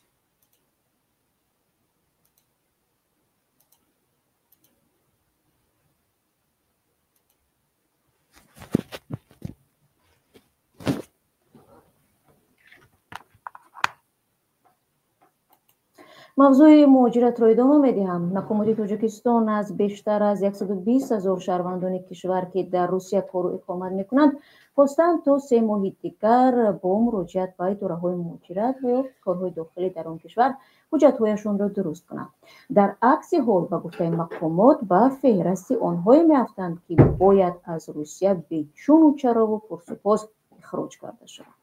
Мавзӯи муҳоҷиратро идома медиҳам. Мақомоти Тоҷикистон аз бештар аз 120 ҳазор шаҳрвандони кишвар, ки дар Русия кору иқомат мекунанд, хостанд, то 3 моҳи дигар бо муроҷиат ба идораҳои муҳоҷират ва ё корҳои дохилӣ дар он кишвар ҳуҷҷатҳояшонро дуруст кунанд. Дар акси ҳол, ба гуфтаи мақомот, ба феҳрасти онҳое меафтанд, ки бояд аз Русия бечуну чарову пурсупос ихроҷ карда шаванд.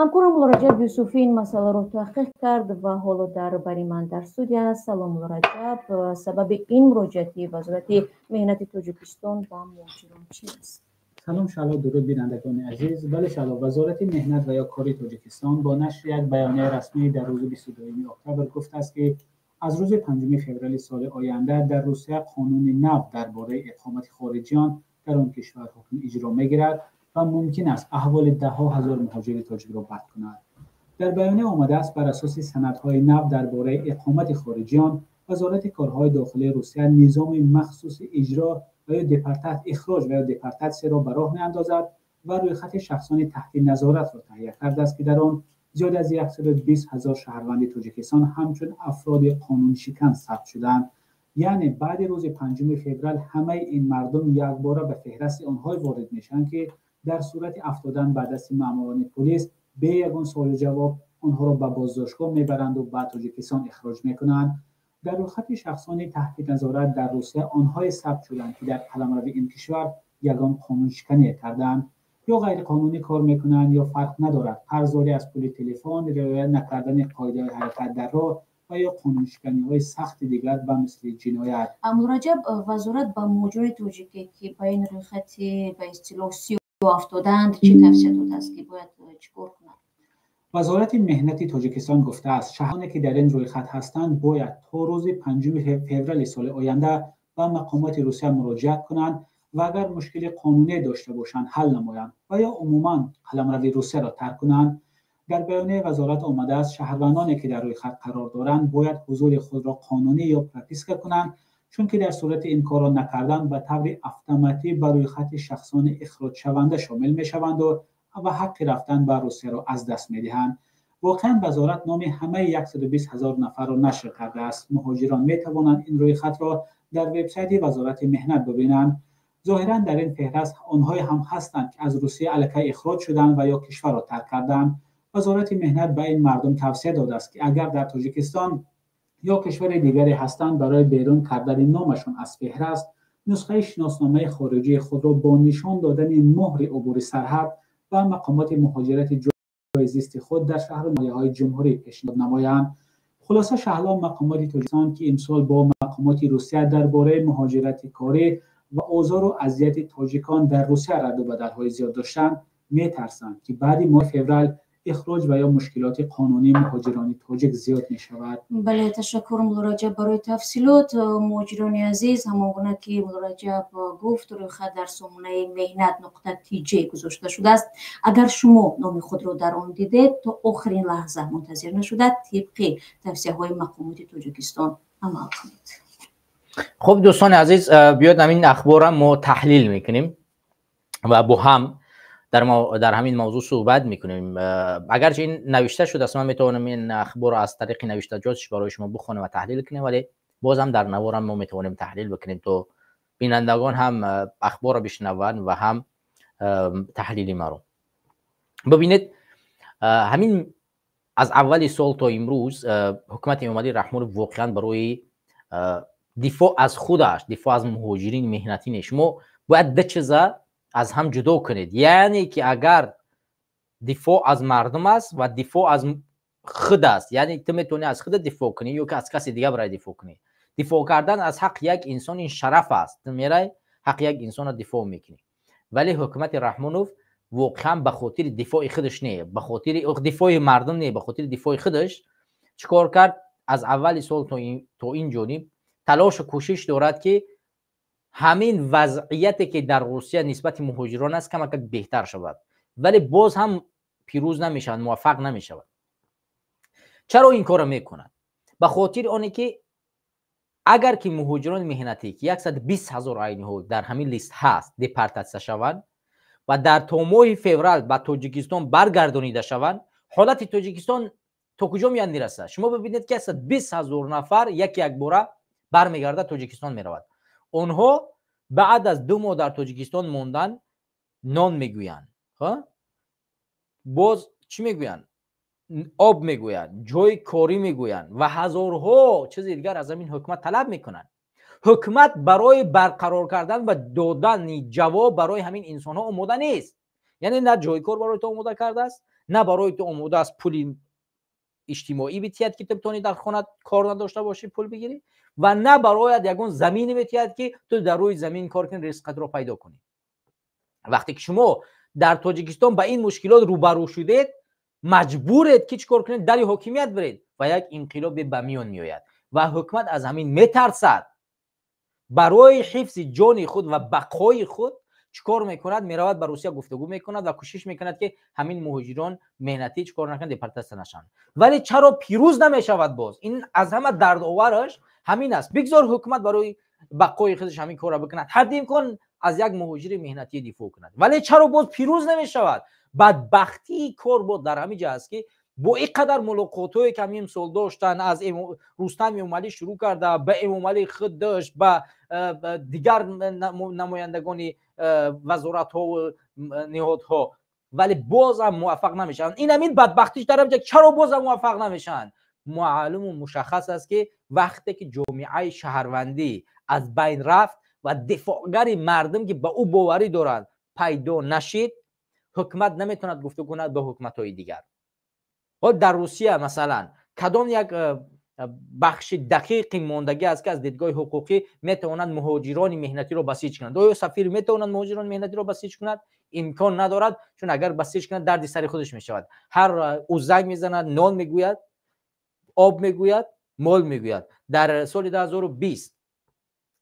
Ҳамкорам Муллораҷаб Юсуфӣ ин масъаларо таҳқиқ кард ва ҳоло дар бари ман дар студия аст. Салом, Муллораҷаб. Сабаби ин муроҷиати Вазорати меҳнати Тоҷикистон ба муҳоҷирон чи аст? Салом, Шаҳло, дуруд, бинандагони азиз. Бале, Шаҳло, Вазорати меҳнат ва ё кори Тоҷикистон бо нашри як баёнияи расмӣ дар рӯзи 22 октябр гуфтааст, ки аз рӯзи 5 феврали соли оянда дар Русия қонуни нав дар бораи иқомати хориҷиён дар он кишвар ҳукм иҷро мегирад ва мумкин аст аҳволи даҳҳо ҳазор муҳоҷири тоҷикро бад кунад. Дар баёния омадааст, бар асоси санадҳои нав дар бораи иқомати хориҷиён, Вазорати корҳои дохилии Русия низоми махсуси иҷро ва ё ихроҷ ва ё депортатсияро ба роҳ меандозад ва рӯйхати шахсони таҳти назоратро таҳия кардааст, ки дар он зиёд аз 120 ҳазор шаҳрванди Тоҷикистон ҳамчун афроди қонуншикан сабт шудаанд. Яъне баъди рӯзи 5 феврал ҳамаи ин мардум якбора ба феҳрасти онҳое ворид мешаванд, ки дар сурати афтодан ба дасти маъмурони полис бе ягон суолу ҷавоб онҳоро ба боздоштгоҳ мебаранду ба Тоҷикистон ихроҷ мекунанд. Дар рӯйхати шахсони таҳти назорат дар Русия онҳое сабт шуданд, ки дар қаламрави ин кишвар ягон қонуншиканӣ карданд. Ё ғайриқонунӣ кор мекунанд, ё фарқ надорад, қарздорӣ аз пули телефон, риоя накардани қоидаҳои ҳаракат дар роҳ ва ё қонуншиканиҳои сахти дигар ба мисли ҷиноят. Муллораҷаб, вазорат ба муҳоҷирони тоҷике, ки ба ин рӯйхати ба истилоҳ сиёҳ афтодаанд, чӣ тавсия додааст, ки бояд чӣ кор кунанд? Вазорати меҳнати Тоҷикистон гуфтааст, шаҳрвандоне, ки дар ин рӯйхат ҳастанд, бояд то рӯзи 5 феврали соли оянда ба мақомоти Русия муроҷиат кунанд ва агар мушкили қонунӣ дошта бошанд, ҳал намоянд ва ё умуман қаламрави Русияро тарк кунанд. Дар баёнияи вазорат омадааст, шаҳрвандоне, ки дар рӯйхат қарор доранд, бояд ҳузури худро қонунӣ ё прописка кунанд, чунки дар сурати ин корро накардан ба таври автоматӣ ба рӯйхати шахсони ихроҷшаванда шомил мешаванд ва ҳаққи рафтан ба Русияро аз даст медиҳанд. Воқеан вазорат номи ҳамаи 120 ҳазор нафарро нашр кардааст. Муҳоҷирон метавонанд ин рӯйхатро дар вебсайти Вазорати меҳнат бибинанд. Зоҳиран дар ин феҳрист онҳое ҳам ҳастанд, ки аз Русия аллакай ихроҷ шуданд ва ё кишварро тарк карданд. Вазорати меҳнат ба ин мардум тавсия додааст, ки агар дар Тоҷикистон ё кишвари дигаре ҳастанд, барои берун кардани номашон аз феҳрист нусхаи шиносномаи хориҷии худро бо нишон додани муҳри убури сарҳад ба мақомоти муҳоҷирати ҷои зисти худ дар шаҳру ноҳияҳои ҷумҳурӣ пешниҳод намоянд. Хулоса, Шаҳло, мақомоти Тоҷикистон, ки имсол бо мақомоти Русия дар бораи муҳоҷирати корӣ ва озору азияти тоҷикон дар Русия раду бадалҳои зиёд доштанд, метарсанд, ки баъди моҳи феврал ихроҷ ва ё мушкилоти қонунии муҳоҷирони тоҷик зиёд мешавад. Бале, ташаккур, Муллораҷаб, барои тафсилот. Муҳоҷирони азиз, ҳамон гуна ки Муллораҷаб гуфт, рӯйхат дар сомонаи меҳнат.тj гузошта шудааст. Агар шумо номи худро дар он дидед, то охирин лаҳза мунтазир нашуда, тибқи тавсияҳои мақомоти Тоҷикистон амал кунед. Хуб, дӯстони азиз, биёед ҳамин ахборам мо таҳлил мекунем ва бо ҳам дар ҳамин мавзӯъ суҳбат мекунем. Агарчи ин навишта шудааст, ман метавонам ин ахборро аз тариқи навиштаҷотш барои шумо бихонам ва таҳлил кунем, вале боз ҳам дар наворам мо метавонем таҳлил бикунем, то бинандагон ҳам ахборро бишнаванд ва ҳам таҳлили маро. Бибинед, ҳамин аз аввали сол то имрӯз ҳукумати Эмомалӣ Раҳмонов воқеан барои дифоъ аз худаш, дифоъ аз муҳоҷирини меҳнатӣ не. Шумо бояд ду чиза аз ҳам ҷудо кунед, яъне ки агар дифоъ аз мардум аст ва дифоъ аз худ аст, яъне ту метавонӣ аз худат дифоъ кунӣ ё ки аз каси дигар барои дифоъ кунӣ. Дифоъ кардан аз ҳаққи як инсон ин шараф аст, ту мерай ҳаққи як инсонро дифоъ мекунӣ. Вале ҳукумати Раҳмонов воқеан ба хотири дифои худаш не, ба хотири дифои мардум не, ба хотири дифои худаш чӣ кор кард? Аз аввали сол то ин ҷониб талошу кӯшиш дорад, ки ҳамин вазъияте, ки дар Русия нисбати муҳоҷирон аст, камакак беҳтар шавад, вале боз ҳам пирӯз намешавад, муваффақ намешавад. Чаро ин корро мекунад? Ба хотири оне ки агар ки муҳоҷирони меҳнатӣ, ки 120 ҳазор айни ҳол дар ҳамин лист ҳаст, депортатсия шаванд ва дар то моҳи феврал ба Тоҷикистон баргардонида шаванд, ҳолати Тоҷикистон то куҷо меяд мирасад? Шумо бибинед, ки 120 ҳазор нафар яке якбора бармегардад, Тоҷикистон меравад. Онҳо баъд аз 2 моҳ дар Тоҷикистон мондан нон мегӯянд, боз чӣ мегӯянд? Об мегӯянд, ҷои корӣ мегӯянд ва ҳазорҳо чизи дигар аз ҳамин ҳукумат талаб мекунанд. Ҳукумат барои барқарор кардан ва додани ҷавоб барои ҳамин инсонҳо омода нест. Яъне на ҷои кор барои ту омода кардааст, на барои ту омода аст пули иҷтимоӣ битиҳад, ки ту битавонӣ дар хона кор надошта бошӣ, пул бигирӣ, ва на барояд ягон замине метиҳад, ки ту дар рӯи замин кор кунӣ, ризқатро пайдо кунӣ. Вақте ки шумо дар Тоҷикистон ба ин мушкилот рӯбарӯ шудед, маҷбуред ки чӣ кор кунед? Дари ҳокимият биред ва як инқилобе ба миён меояд ва ҳукумат аз ҳамин метарсад. Барои ҳифзи ҷони худ ва бақои худ чӣ кор мекунад? Меравад ба Русия гуфтугӯ мекунад ва кӯшиш мекунад, ки ҳамин муҳоҷирон меҳнатӣ чӣ кор накунанд, депортатсия нашаванд. Вале чаро пирӯз намешавад боз? Ин аз ҳама дардовараш ҳамин аст. Бигзор ҳукумат барои бақои худаш ҳамин корро бикунад, ҳадди имкон аз як муҳоҷири меҳнатӣ дифоъ кунад. Вале чаро боз пирӯз намешавад? Бадбахтии кор бо дар ҳамин ҷа аст, ки бо ин қадар мулоқотҳое, ки ҳамин сол доштанд, аз Рустам Эмомалӣ шурӯъ карда ба Эмомалӣ худаш, ба дигар намояндагони вазоратҳову ниҳодҳо, вале бозам муваффақ намешаванд. Ин ҳамин бадбахтиш дар ҳамин ҷа. Чаро бозам муваффақ намешаванд? Маълуму мушаххас аст, ки вақте ки ҷомеаи шаҳрвандӣ аз байн рафт ва дифоъгари мардум, ки ба ӯ боварӣ доранд, пайдо нашид, Ҳукумат наметавонад гуфтугӯ кунад бо ҳукуматҳои дигар. Ҳол дар Русия масалан кадом як бахши дақиқи мондагӣ аст, ки аз дидгоҳи ҳуқуқӣ метавонад муҳоҷирони меҳнатиро басиҷ кунад? Оё сафир метавонад муҳоҷирони меҳнатиро басиҷ кунад? Имкон надорад, чун агар басиҷ кунад, дарди сари худаш мешавад. Ҳар ӯ занг мезанад, нон мегӯяд, об мегӯяд, мол мегӯяд. Дар соли 2020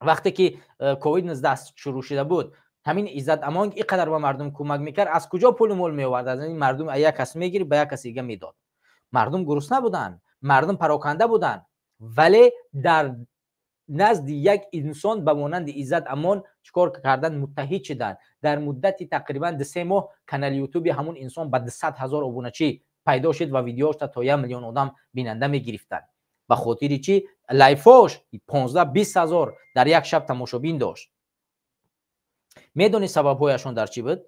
вақте ки ковид-19 шурӯъ шуда буд, ҳамин Иззат Амон ин қадар ба мардум кӯмак мекард, аз куҷо пулу мол меовард? Аз ин мардум як кас мегирифт, ба як каси дига медод. Мардум гурусна буданд, мардум пароканда буданд, вале дар назди як инсон ба монанди Иззат Амон чикор кардан? Муттаҳид шуданд. Дар муддати тақрибан 2-3 моҳ канали ютуби ҳамун инсон ба 200 ҳазор обуначӣ пайдо шуд ва видеош то 1 миллион одам бинанда мегирифтанд. Ба хотири чӣ? Лайфош 15-20 ҳазор дар як шаб тамошобин дошт. Медонӣ сабабҳояшон дар чӣ буд?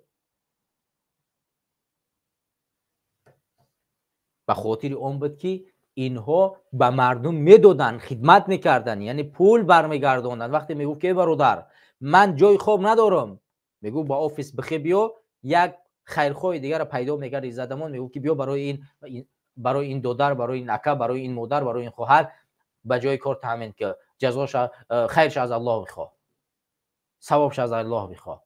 Ба хотири он буд, ки инҳо ба мардум медоданд, хидмат мекарданд, яъне пул бармегардонданд. Вақте мегуфт, ки бародар, ман ҷои хоб надорам, мегуфт, ба офис бихе биё, як хайрхоҳи дигарро пайдо мекард Иззат Амон, мегуфт, ки биё барои ин додар, барои ин ака, барои ин модар, барои ин хоҳар ба ҷои кор таъмин ки, ҷазоша хайрша аз Аллоҳ бихоҳ, савобша аз Аллоҳ бихоҳ.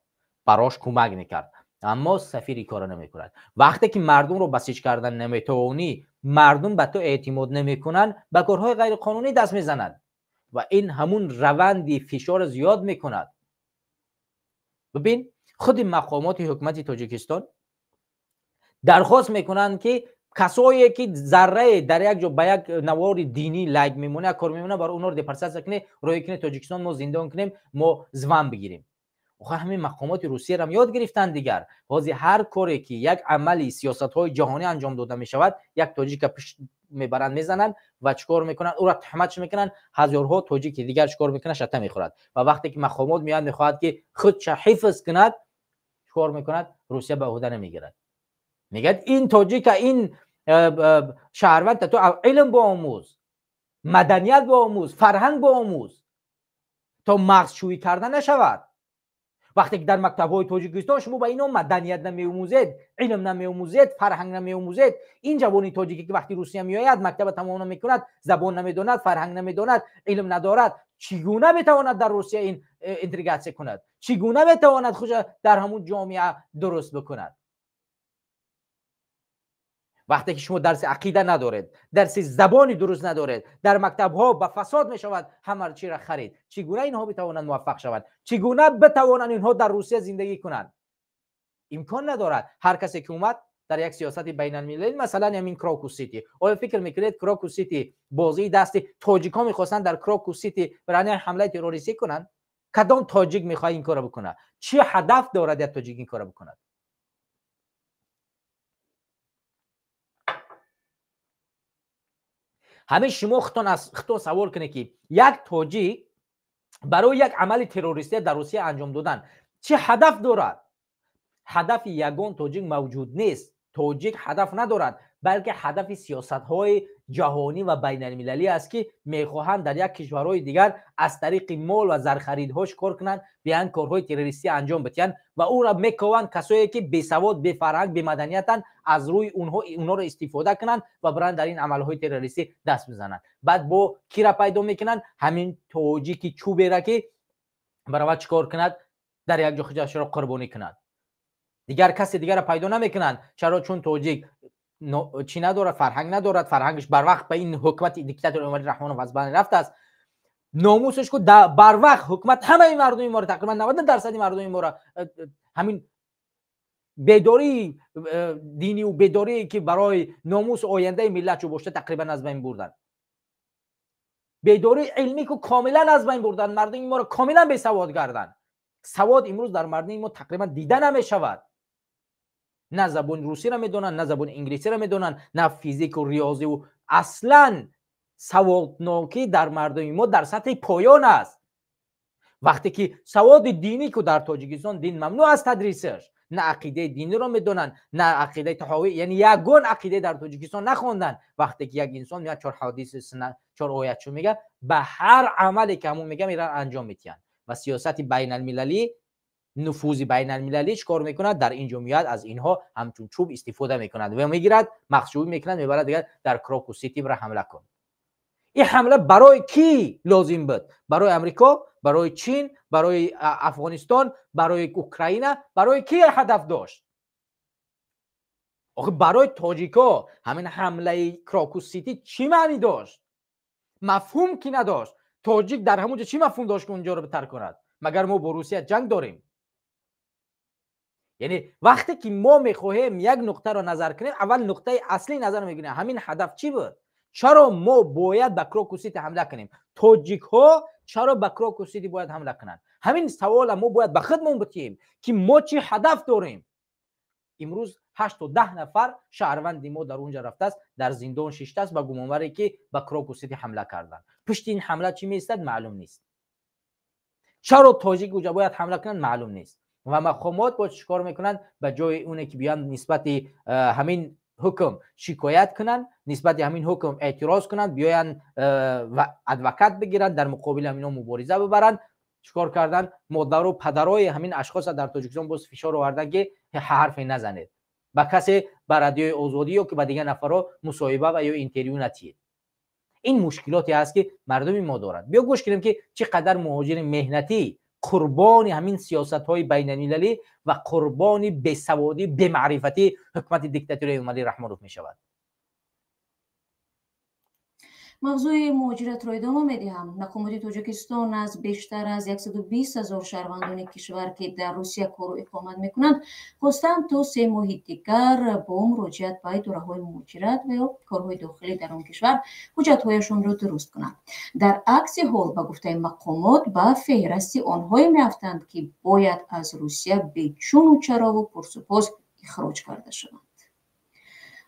Барош кӯмак мекард. Аммо сафир ин корро намекунад. Вақте ки мардумро басиҷ кардан наметавонӣ, мардум ба ту эътимод намекунанд, ба корҳои ғайриқонунӣ даст мезананд ва ин ҳамун раванди фишорро зиёд мекунад. Бибин, худи мақомоти ҳукумати Тоҷикистон дархост мекунанд, ки касое ки заррае дар як ҷо ба як навори динӣ лайк мемонад, як кор мемонад, барои онҳоро депортатсия кунем, роҳӣ кунем Тоҷикистон, мо зиндон кунем, мо зван бигирем. Охир ҳамин мақомоти Русияам ёд гирифтанд. Дигар ҳозир ҳар коре ки як амали сиёсатҳои ҷаҳонӣ анҷом дода мешавад, як тоҷика пишт мебаранд, мезананд ва чӣ кор мекунанд? Ӯро туҳматш мекунанд. Ҳазорҳо тоҷики дигар чӣ кор мекунанд? Шата мехӯрад. Ва вақте ки мақомот меояд, мехоҳад, ки худша ҳифз кунад, чӣ кор мекунад? Русия ба ӯҳда намегирад, мегӯяд, ин тоҷика, ин шаҳрванд ту илм биомӯз, маданият биомӯз, фарҳанг биомӯз, то мағзшӯӣ карда нашавад. Вақте ки дар мактабҳои Тоҷикистон шумо ба ино маданият намеомӯзед, илм намеомӯзед, фарҳанг намеомӯзед, ин ҷавони тоҷике, ки вақти Русия меояд, мактаба тамом намекунад, забон намедонад, фарҳанг намедонад, илм надорад, чӣ гуна метавонад дар Русия ин интегратсия кунад? Чӣ гуна метавонад худша дар ҳамун ҷомеа дуруст бикунад? Вақте ки шумо дарси ақида надоред, дарси забони дуруст надоред, дар мактабҳо ба фасод мешавад, ҳама чиро харид, чӣ гуна инҳо метавонанд муваффақ шаванд? Чӣ гуна битавонанд инҳо дар Русия зиндагӣ кунанд? Имкон надорад. Ҳар касе ки омад дар як сиёсати байналмилалӣ, масалан, ҳамин Крокус Сити, оё фикр мекунед, Крокус Сити бозии дасти тоҷикҳо мехостанд дар Крокус Сити барои ҳамлаи террористӣ кунанд? Кадом тоҷик мехоҳад ин корро бикунад? Чӣ ҳадаф дорад як тоҷик ин корро бикунад? Ҳамин шумо худтон аз худтон савол кунед, ки як тоҷик барои як амали террористия дар Русия анҷом додан чӣ ҳадаф дорад? Ҳадафи ягон тоҷик мавҷуд нест. Тоҷик ҳадаф надорад, балки ҳадафи сиёсатҳои ҷаҳонӣ ва байналмилалӣ аст, ки мехоҳанд дар як кишварҳои дигар аз тариқи мол ва зархаридҳо кор кунанд, биёянд, корҳои террористӣ анҷом бидиҳанд ва ӯро мекованд. Касое ки бесавод, бефарҳанг, бемаданиятанд, аз рӯи онҳо онҳоро истифода кунанд ва баранд дар ин амалҳои террористӣ даст бизананд. Баъд бо кира пайдо мекунанд? Ҳамин тоҷики чӯбера, ки баравад, чӣ кор кунад, дар як ҷо худашро қурбонӣ кунад. Дигар касе дигарро пайдо намекунанд. Чаро? Чун тоҷик чӣ надорад? Фарҳанг надорад. Фарҳангаш барвақт ба ин ҳукумати диктатор Эмомалӣ Раҳмонов аз байн рафтааст. Номусаш ку барвақт ҳукумат ҳамаи мардуми моро, тақрибан 90 дарсади мардуми моро, ҳамин бедории динию бедорие, ки барои номусу ояндаи миллат чӯ бошта, тақрибан аз байн бурданд. Бедории илмӣ ку комилан аз байн бурданд. Мардуми моро комилан бесавод карданд. Савод имрӯз дар мардуми мо тақрибан дида намешавад. На забони русиро медонанд, на забони инглисиро медонанд, на физику риёзиву. Аслан саводнокӣ дар мардуми мо дар сатҳи поён аст. Вақте ки саводи динӣ ку дар Тоҷикистон дин мамнӯъ аст тадрисаш, на ақидаи диниро медонанд, на ақидаи таҳовӣ, яъне ягон ақида дар Тоҷикистон нахонданд. Вақте ки як инсон меяд, чор ҳадиси, чор оят чун мега, ба ҳар амале ки ҳамон мега, меран, анҷом медиҳанд. Ва сиёсати байналмилалӣ Нуфузи байналмилалӣ чӣ кор мекунад? Дар ин ҷо меояд, аз инҳо ҳамчун чӯб истифода мекунад ва мегирад, махшӯбӣ мекунад, мебарад дигар дар Крокус Сити бира ҳамла кун. Ин ҳамла барои кӣ лозим буд? Барои Амрико, барои Чин, барои Афғонистон, барои Украина, барои кӣ ҳадаф дошт? Охи барои тоҷико ҳамин ҳамлаи Крокус Сити чӣ маънӣ дошт? Мафҳум ки надошт. Тоҷик дар ҳамон ҷо чӣ мафҳум дошт, ки унҷоро тарк кунад? Магар мо бо Русия ҷанг дорем? Яъне вақте ки мо мехоҳем як нуқтаро назар кунем, аввал нуқтаи аслӣ назар мегирем. Ҳамин ҳадаф чӣ буд? Чаро мо бояд ба Крокус Сити ҳамла кунем? Тоҷикҳо чаро ба Крокус Сити бояд ҳамла кунанд? Ҳамин савола мо бояд ба худмон битиҳем, ки мо чӣ ҳадаф дорем. Имрӯз 8 то 10 нафар шаҳрванди мо дар унҷа рафтааст, дар зиндон шиштааст ба гумонваре, ки ба Крокус Сити ҳамла карданд. Пушти ин ҳамла чӣ меистад, маълум нест. Чаро тоҷик уҷа бояд ҳамла кунанд, маълум нест. Ва мақомот боз чӣ кор мекунанд? Ба ҷои оне ки биёянд, нисбати ҳамин ҳукм шикоят кунанд, нисбати ҳамин ҳукм эътироз кунанд, биёянд ва адвокат бигиранд, дар муқобили ҳамино мубориза бибаранд, чӣ кор карданд? Модару падарои ҳамин ашхоса дар Тоҷикистон боз фишор оварданд, ки ҳарфе назанед, ба касе, ба Радиои Озодӣ ё ки ба дигар нафарҳо мусоҳиба ва ё интервю натиҳед. Ин мушкилоте ҳаст, ки мардуми мо дорад. Биё гӯш кунем, ки чӣ қадар муҳоҷири меҳнатӣ қурбони ҳамин сиёсатҳои байналмилалӣ ва қурбони бесаводӣ, бемаърифатӣ ҳукумати диктатураи Эмомалӣ Раҳмонов мешавад. Мавзӯи муҳоҷиратро идома медиҳам. Мақомоти Тоҷикистон аз бештар аз 120 ҳазор шаҳрвандони кишвар, ки дар Русия кору иқомат мекунанд, хостанд, то 3 моҳи дигар бо муроҷиат ба идораҳои муҳоҷират ва ё корҳои дохилӣ дар он кишвар ҳуҷҷатҳояшонро дуруст кунанд. Дар акси ҳол, ба гуфтаи мақомот, ба феҳрасти онҳое меафтанд, ки бояд аз Русия бечуну чарову пурсупос ихроҷ карда шаванд.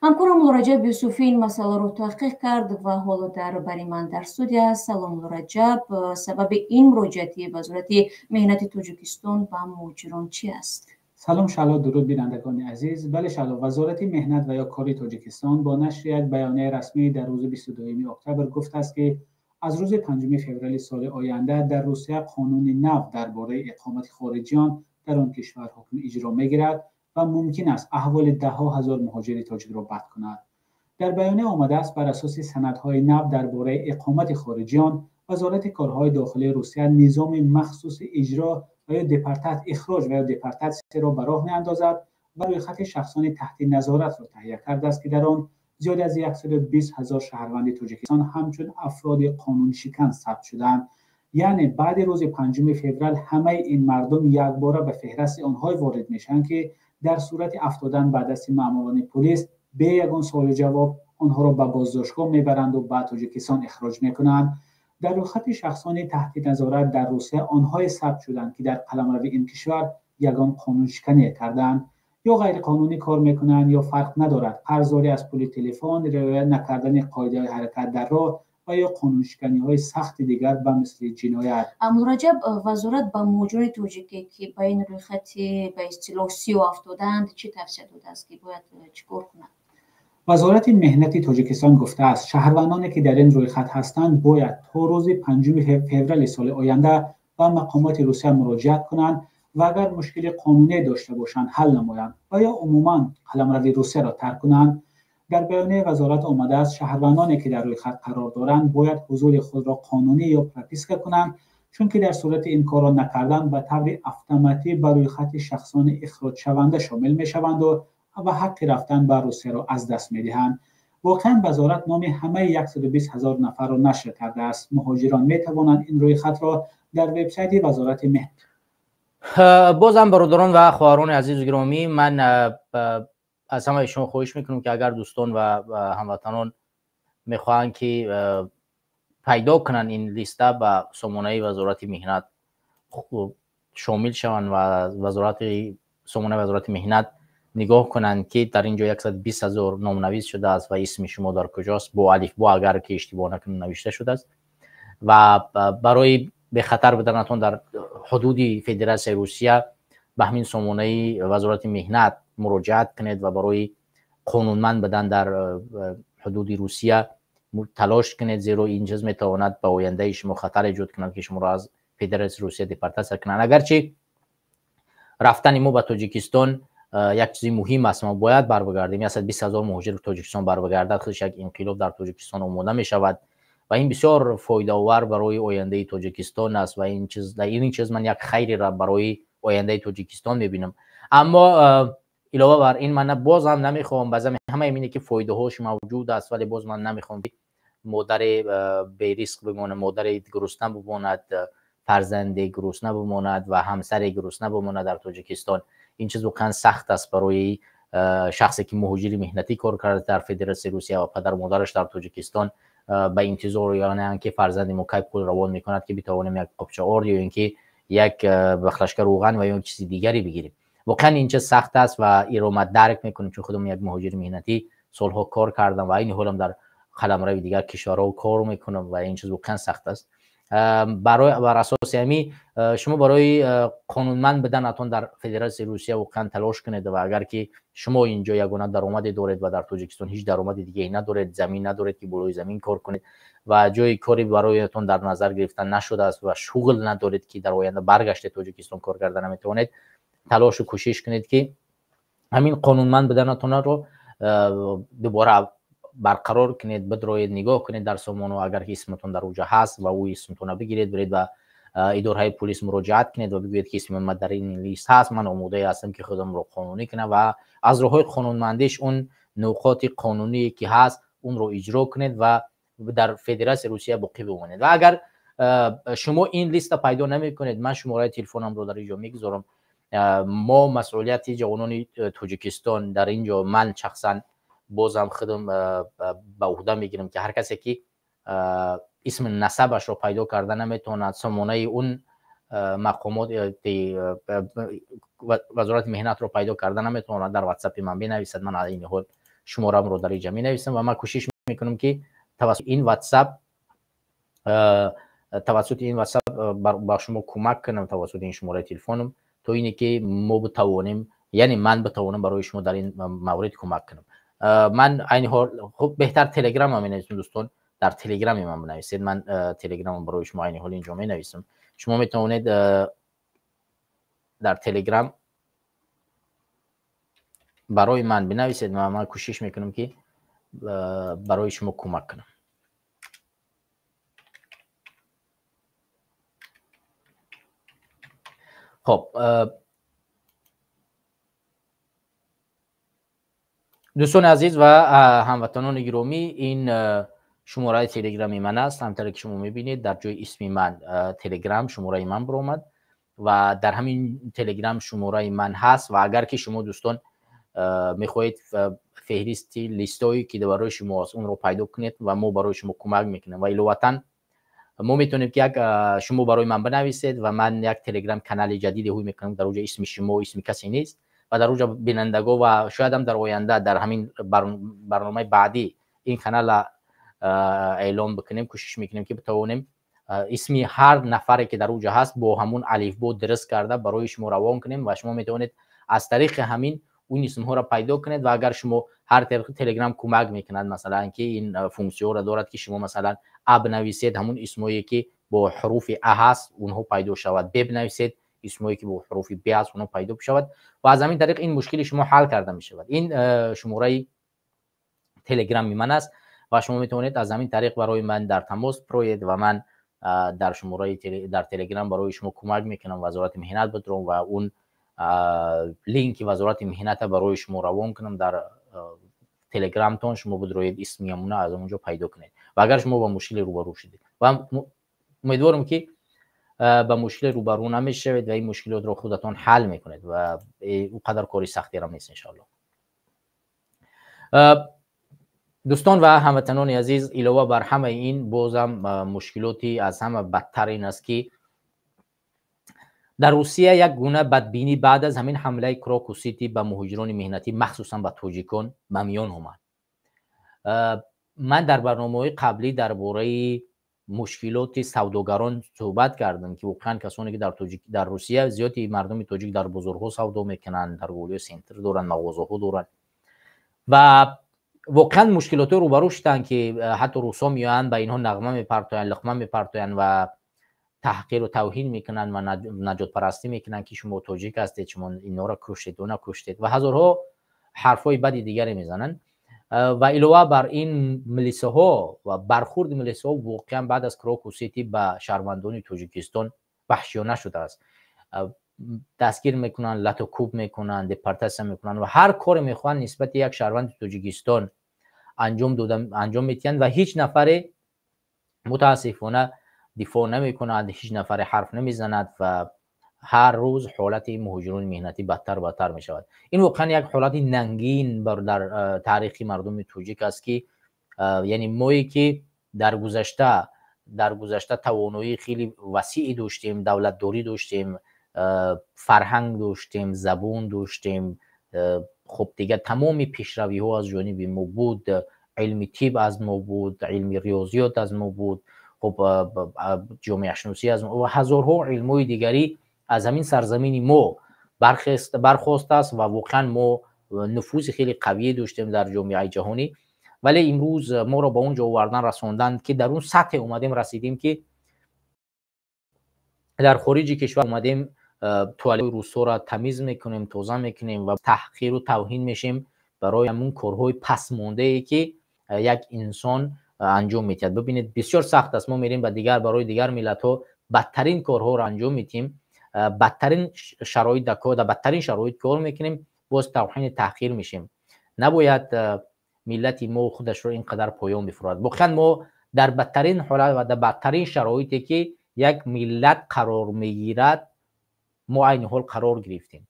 Ҳамкорам Муллораҷаб Юсуфӣ ин масъаларо таҳқиқ кард ва ҳоло дар бари ман дар студия аст. Салом, Муллораҷаб. Сабаби ин муроҷиати Вазорати меҳнати Тоҷикистон ба муҳоҷирон чӣ аст? Салом, Шаҳло, дуруд, бинандагони азиз. Бале, Шаҳло, Вазорати меҳнат ва ё кори Тоҷикистон бо нашри як баёнияи расмӣ дар рӯзи 22 октябр гуфтааст, ки аз рӯзи 5 феврали соли оянда дар Русия қонуни нав дар бораи иқомати хориҷиён дар он кишвар ҳукми иҷро мегирад ва мумкин аст аҳволи даҳҳо ҳазор муҳоҷири тоҷикро бад кунад. Дар баёния омадааст, бар асоси санадҳои нав дар бораи иқомати хориҷиён, Вазорати корҳои дохилии Русия низоми махсуси иҷро ва ё ихроҷ ва ё депортатсияро ба роҳ меандозад ва рӯйхати шахсони таҳти назоратро таҳия кардааст, ки дар он зиёд аз 120 ҳазор шаҳрванди Тоҷикистон ҳамчун афроди қонуншикан сабт шудаанд. Яъне баъди рӯзи 5 феврал ҳамаи ин мардум якбора ба феҳрасти онҳое ворид мешаванд, ки дар сурати афтодан ба дасти маъмурони полис бе ягон суолу ҷавоб онҳоро ба боздоштгоҳ мебаранду ба Тоҷикистон ихроҷ мекунанд. Дар рӯйхати шахсони таҳти назорат дар Русия онҳое сабт шуданд, ки дар қаламрави ин кишвар ягон қонуншиканӣ карданд ё ғайриқонунӣ кор мекунанд, ё фарқ надорад, қарздорӣ аз пули телефон, риоя накардани қоидаҳои ҳаракат дар роҳ ва ё қонуншиканиҳои сахти дигар ба мисли ҷиноят. Муллораҷаб, вазорат ба муҳоҷирони тоҷике, ки ба ин рӯйхати ба истилоҳ сиёҳ афтодаанд, чӣ тавсия додааст, ки бояд чӣ кор кунанд? Вазорати меҳнати Тоҷикистон гуфтааст, шаҳрвандоне, ки дар ин рӯйхат ҳастанд, бояд то рӯзи 5 феврали соли оянда ба мақомоти Русия муроҷиат кунанд ва агар мушкили қонуние дошта бошанд, ҳал намоянд ва ё умуман қаламрави Русияро тарк кунанд. Дар баёнияи вазорат омадааст, шаҳрвандоне, ки дар рӯйхат қарор доранд, бояд ҳузури худро қонунӣ ё прописка кунанд, чунки дар сурати ин корро накардан ба таври автоматӣ ба рӯйхати шахсони ихроҷшаванда шомил мешаванду ва ҳаққи рафтан ба Русияро аз даст медиҳанд. Воқеан, вазорат номи ҳамаи 120 ҳазор нафарро нашр кардааст. Муҳоҷирон метавонанд ин рӯйхатро дар вебсайти Вазорати меҳнат. Бозам, бародарон ва хоҳарони азизу гиромӣ, ман аз ҳамаи шумо хоҳиш мекунам, ки агар дӯстон ва ҳамватанон мехоҳанд, ки пайдо кунанд ин листа, ба сомонаи Вазорати меҳнат шомил шаванд ва сомонаи Вазорати меҳнат нигоҳ кунанд, ки дар ин ҷо 120 ҳазор номнавис шудааст ва исми шумо дар куҷост, бо алифбо, агар ки иштибоҳ накунам, навишта шудааст. Ва барои бехатар буданатон дар ҳудуди Федератсияи Русия ба ҳамин сомонаи Вазорати меҳнат муроҷиат кунед ва барои қонунманд будан дар ҳудуди Русия талош кунед, зеро ин чиз метавонад ба ояндаи шумо хатар эҷод кунад, ки шуморо аз Федератсияи Русия депортатсия кунанд. Агарчи Рафтани мо ба Тоҷикистон як чизи муҳим аст, мо бояд барбагардем. 120 ҳазор муҳоҷир Тоҷикистон барбагардад, худаш як инқилоб дар Тоҷикистон омода мешавад ва ин бисёр фоидаовар барои ояндаи Тоҷикистон аст ва ин чиз ман як хайреро барои ояндаи Тоҷикистон мебинам. Аммо илова бар ин ман боз ҳам намехоҳам, баъзан ҳамаи ине ки фоидаҳош мавҷуд аст, вале боз ман намехоҳам ки модаре бериск бимонад, модаре гурусна бимонад, фарзанде гурусна бимонад ва ҳамсаре гурусна бимонад дар Тоҷикистон. Ин чиз воқеан сахт аст барои шахсе ки муҳоҷири меҳнатӣ кор карда дар Федератсияи Русия ва падару модараш дар Тоҷикистон ба интизор яъне ки фарзанди мо кай пул равон мекунад ки битавонем як қопча орд ё ин ки як бахлашка рӯған ва ё чизи дигаре бигирем. Воқеан ин чиз сахт аст ва инро ман дарк мекунам, чун худам як муҳоҷири меҳнатӣ солҳо кор кардам ва айни ҳолам дар қаламрави дигар кишварҳо кор мекунам ва ин чиз воқеан сахт аст. Бар асоси ҳамин шумо барои қонунманд буданатон дар Федератсияи Русия воқеан талош кунед ва агар ки шумо инҷо ягона даромаде доред ва дар Тоҷикистон ҳеҷ даромади дигаре надоред, замин надоред ки болои замин кор кунед ва ҷои кори бароятон дар назар гирифта нашудааст ва шуғл надоред ки дар оянда баргаште Тоҷикистон кор карда наметавонед, талошу кӯшиш кунед ки ҳамин қонунманд буданатонро дубора барқарор кунед, бидроед, нигоҳ кунед дар сомону, агар ки исматон дар уҷа ҳаст ва ӯ исмтонро бигиред, биред ба идораҳои полис муроҷиат кунед ва бигӯед ки исми ман дар ин лист ҳаст, ман омодае ҳастам ки худамро қонунӣ кунам ва аз роҳҳои қонунмандиш он нуқоти қонуние ки ҳаст онро иҷро кунед ва дар Федератсияи Русия боқӣ бимонед. Ва агар шумо ин листа пайдо намекунед, ман шумораи телефонамро дар инҷо мегузорам. Мо масъулияти ҷавонони Тоҷикистон дар инҷо ман шахсан бозам худам ба уҳда мегирам ки ҳар касе ки исми насабашро пайдо карда наметавонад, сомонаи он мақомот вазорати меҳнатро пайдо карда наметавонад, дар ватсапи ман бинависад. Ман айни ҳол шуморамро дар инҷа менависам ва ман кӯшиш мекунам ки тавассути ин ватсап ба шумо кӯмак кунам, тавассути ин шумораи телефонам, то ине ки мо битавонем, яъне ман битавонам барои шумо дар ин маврид кӯмак кунам. Ман айни ҳол хуб беҳтар телеграмма менависам, дӯстон, дар телеграми ман бинависед. Ман телеграмма барои шумо айни ҳол инҷо менависам. Шумо метавонед дар телеграм барои ман бинависед ва ман кӯшиш мекунам ки барои шумо кӯмак кунам. Хоб, дӯстони азиз ва ҳамватанони гиромӣ, ин шумораи телеграми ман аст. Ҳамтаре ки шумо мебинед, дар ҷои исми ман телеграм шумораи ман баромад ва дар ҳамин телеграм шумораи ман ҳаст. Ва агар ки шумо дӯстон мехоҳед феҳристи листҳое ки барои шумо аст онро пайдо кунед ва мо барои шумо кӯмак мекунем ва иловатан мо метавонем ки як шумо барои ман бинависед ва ман як телеграм канали ҷадиде ҳуй мекунам, дар оҷа исми шумо, исми касе нест ва дар оҷа бинандаго ва шояд ҳам дар оянда дар ҳамин барномаи баъдӣ ин канала эълон бикунем. Кӯшиш мекунем ки битавонем исми ҳар нафаре ки дар оҷа ҳаст бо ҳамун алифбо дуруст карда барои шумо равон кунем ва шумо метавонед аз тариқи ҳамин он исмҳоро пайдо кунед. Ва агар шумо ҳар тариқи телеграм кӯмак мекунад, масалан ки ин функсияро дорад ки шумо масалан а бинависед, ҳамун исмое ки бо ҳуруфи а ҳаст онҳо пайдо шавад, б бинависед, исмое ки бо ҳуруфи б ҳаст онҳо пайдо бишавад ва аз ҳамин тариқ ин мушкили шумо ҳал карда мешавад. Ин шумораи телеграми ман аст ва шумо метавонед аз ҳамин тариқ барои ман дар тамос бироед ва ман дар шумораи дар телеграм барои шумо кӯмак мекунам. Вазорати меҳнат битром ва он линки вазорати меҳната барои шумо равон кунам дар телеграмтон, шумо бидроед исми ҳамуна аз онҷо пайдо кунед. Ва агар шумо ба мушкиле рӯбарӯ шудед, ва умедворам ки ба мушкиле рӯбарӯ намешавед ва ин мушкилотро худатон ҳал мекунед ва ӯ қадар кори сахтерам нест иншоалло. Дӯстон ва ҳамватанони азиз, илова бар ҳамаи ин бозам мушкилоти аз ҳама бадтар ин аст ки дар Русия як гуна бадбинӣ баъд аз ҳамин ҳамлаи Крокус Сити ба муҳоҷирони меҳнатӣ, махсусан ба тоҷикон, ба миён омад. Ман дар барномаҳои қаблӣ дар бораи мушкилоти савдогарон суҳбат кардам ки воқеан касоне ки дар Русия зиёди мардуми тоҷик дар бозорҳо савдо мекунанд, дар голиё сентр доранд, мағозаҳо доранд ва воқеан мушкилотҳо рӯбарӯ шуданд ки ҳатто русҳо меоянд ба инҳо нағма мепартоянд, луқма мепартоянд ва таҳқиру тавҳин мекунанд ва наҷотпарастӣ мекунанд, ки шумо тоҷик ҳастед, шумо инҳоро куштед, она куштед ва ҳазорҳо ҳарфҳои бади дигаре мезананд. Ва илова бар ин милисаҳо ва бархурди милисаҳо воқеан баъд аз Крокус Сити ба шаҳрвандони Тоҷикистон ваҳшиёна шудааст. Дастгир мекунанд, лату кӯб мекунанд, депортатсия мекунанд ва ҳар коре мехоҳанд нисбати як шаҳрванди Тоҷикистон анҷом медиҳанд ва ҳеҷ нафаре мутаассифона дифоъ намекунад, ҳеҷ нафаре ҳарф намезанад ва ҳар рӯз ҳолати муҳоҷирони меҳнатӣ бадтар бадтар мешавад. Ин воқеан як ҳолати нангин дар таърихи мардуми тоҷик аст, ки яъне мое ки дар гузашта тавоноии хеле васеъе доштем, давлатдорӣ доштем, фарҳанг доштем, забон доштем, хуб, дигар тамоми пешравиҳо аз ҷониби мо буд, илми тиб аз мо буд, илми риёзиёт аз мо буд, хуб, ҷомеашиносӣ аз мо ва ҳазорҳо илмҳои дигарӣ аз ҳамин сарзамини мо бархостааст ва воқеан мо нуфузи хеле қавие доштем дар ҷомеаи ҷаҳонӣ. Вале имрӯз моро ба он ҷо овардан расонданд, ки дар он сатҳе омадем расидем, ки дар хориҷи кишвар омадем, туалети русҳоро тамиз мекунем, тоза мекунем ва таҳқиру тавҳин мешем барои ҳамун корҳои пасмондае, ки як инсон анҷом медиҳад. Бибинед, бисёр сахт аст. Мо мерем ба дигар, барои дигар миллатҳо бадтарин корҳоро анҷом медиҳем, бадтарин шароит дар бадтарин шароит кор мекунем, боз тавҳини таҳқир мешем. Набояд миллати мо худашро ин қадар поён бифурад. Воқеан мо дар бадтарин ҳолат ва дар бадтарин шароите, ки як миллат қарор мегирад, мо айни ҳол қарор гирифтем.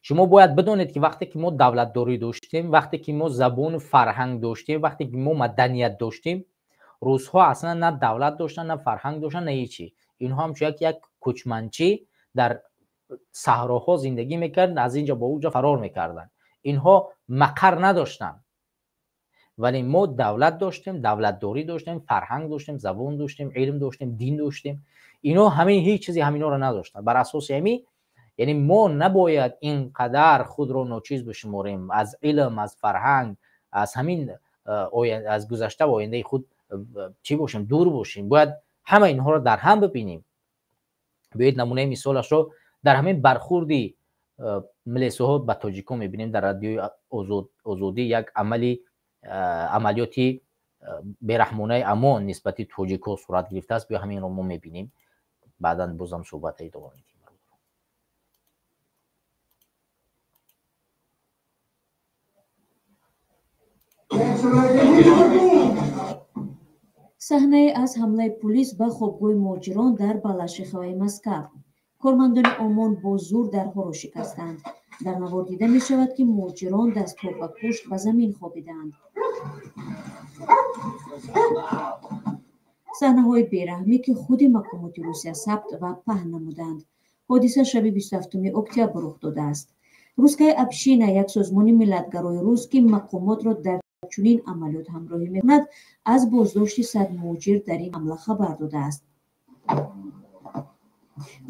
Шумо бояд бидонед, ки вақте ки мо давлатдорӣ доштем, вақте ки мо забону фарҳанг доштем, вақте ки мо маданият доштем, русҳо аслан на давлат доштанд, на фарҳанг доштанд, на ҳечи. Инҳо ҳамчун як кӯчманчӣ дар саҳроҳо зиндагӣ мекарданд, аз ин ҷо ба он ҷо фарор мекарданд. Инҳо мақар надоштанд. Вале мо давлат доштем, давлатдорӣ доштем, фарҳанг доштем, забон доштем, илм доштем, дин доштем. Ино ҳамин ҳеҷ чизе ҳаминҳоро надоштанд. Бар асоси ҳамин, яъне мо набояд ин қадар худро ночиз бишуморем, аз илм, аз фарҳанг, аз ҳамин аз гузашта ва ояндаи худ чӣ бошем, дур бошем. Бояд ҳама инҳоро дар ҳам бибинем. Биёед, намунаи мисолашро дар ҳамин бархурди милисаҳо ба тоҷикон мебинем. Дар Радиои Озодӣ як амали амалиёти бераҳмонаи ОМОН нисбати тоҷикҳо сурат гирифтааст. Биё, ҳаминро мо мебинем, баъдан бозам суҳбата идома медиҳем. Саҳнае аз ҳамлаи пулис ба хобгоҳи муҳоҷирон дар Балашихаи Москав. Кормандони ОМОН бо зур дарҳоро шикастанд. Дар навор дида мешавад, ки муҳоҷирон дастҳо ба пушт ба замин хобидаанд. Саҳнаҳои бераҳмӣ, ки худи мақомоти Русия сабт ва паҳн намуданд. Ҳодиса шаби 27 октябр рух додааст. «Русская община», як созмони миллатгарои рус, ки мақомотро дар чунин амалиёт ҳамроҳӣ мекунад, аз боздошти 100 муҳоҷир дар ин ҳамла хабар додааст.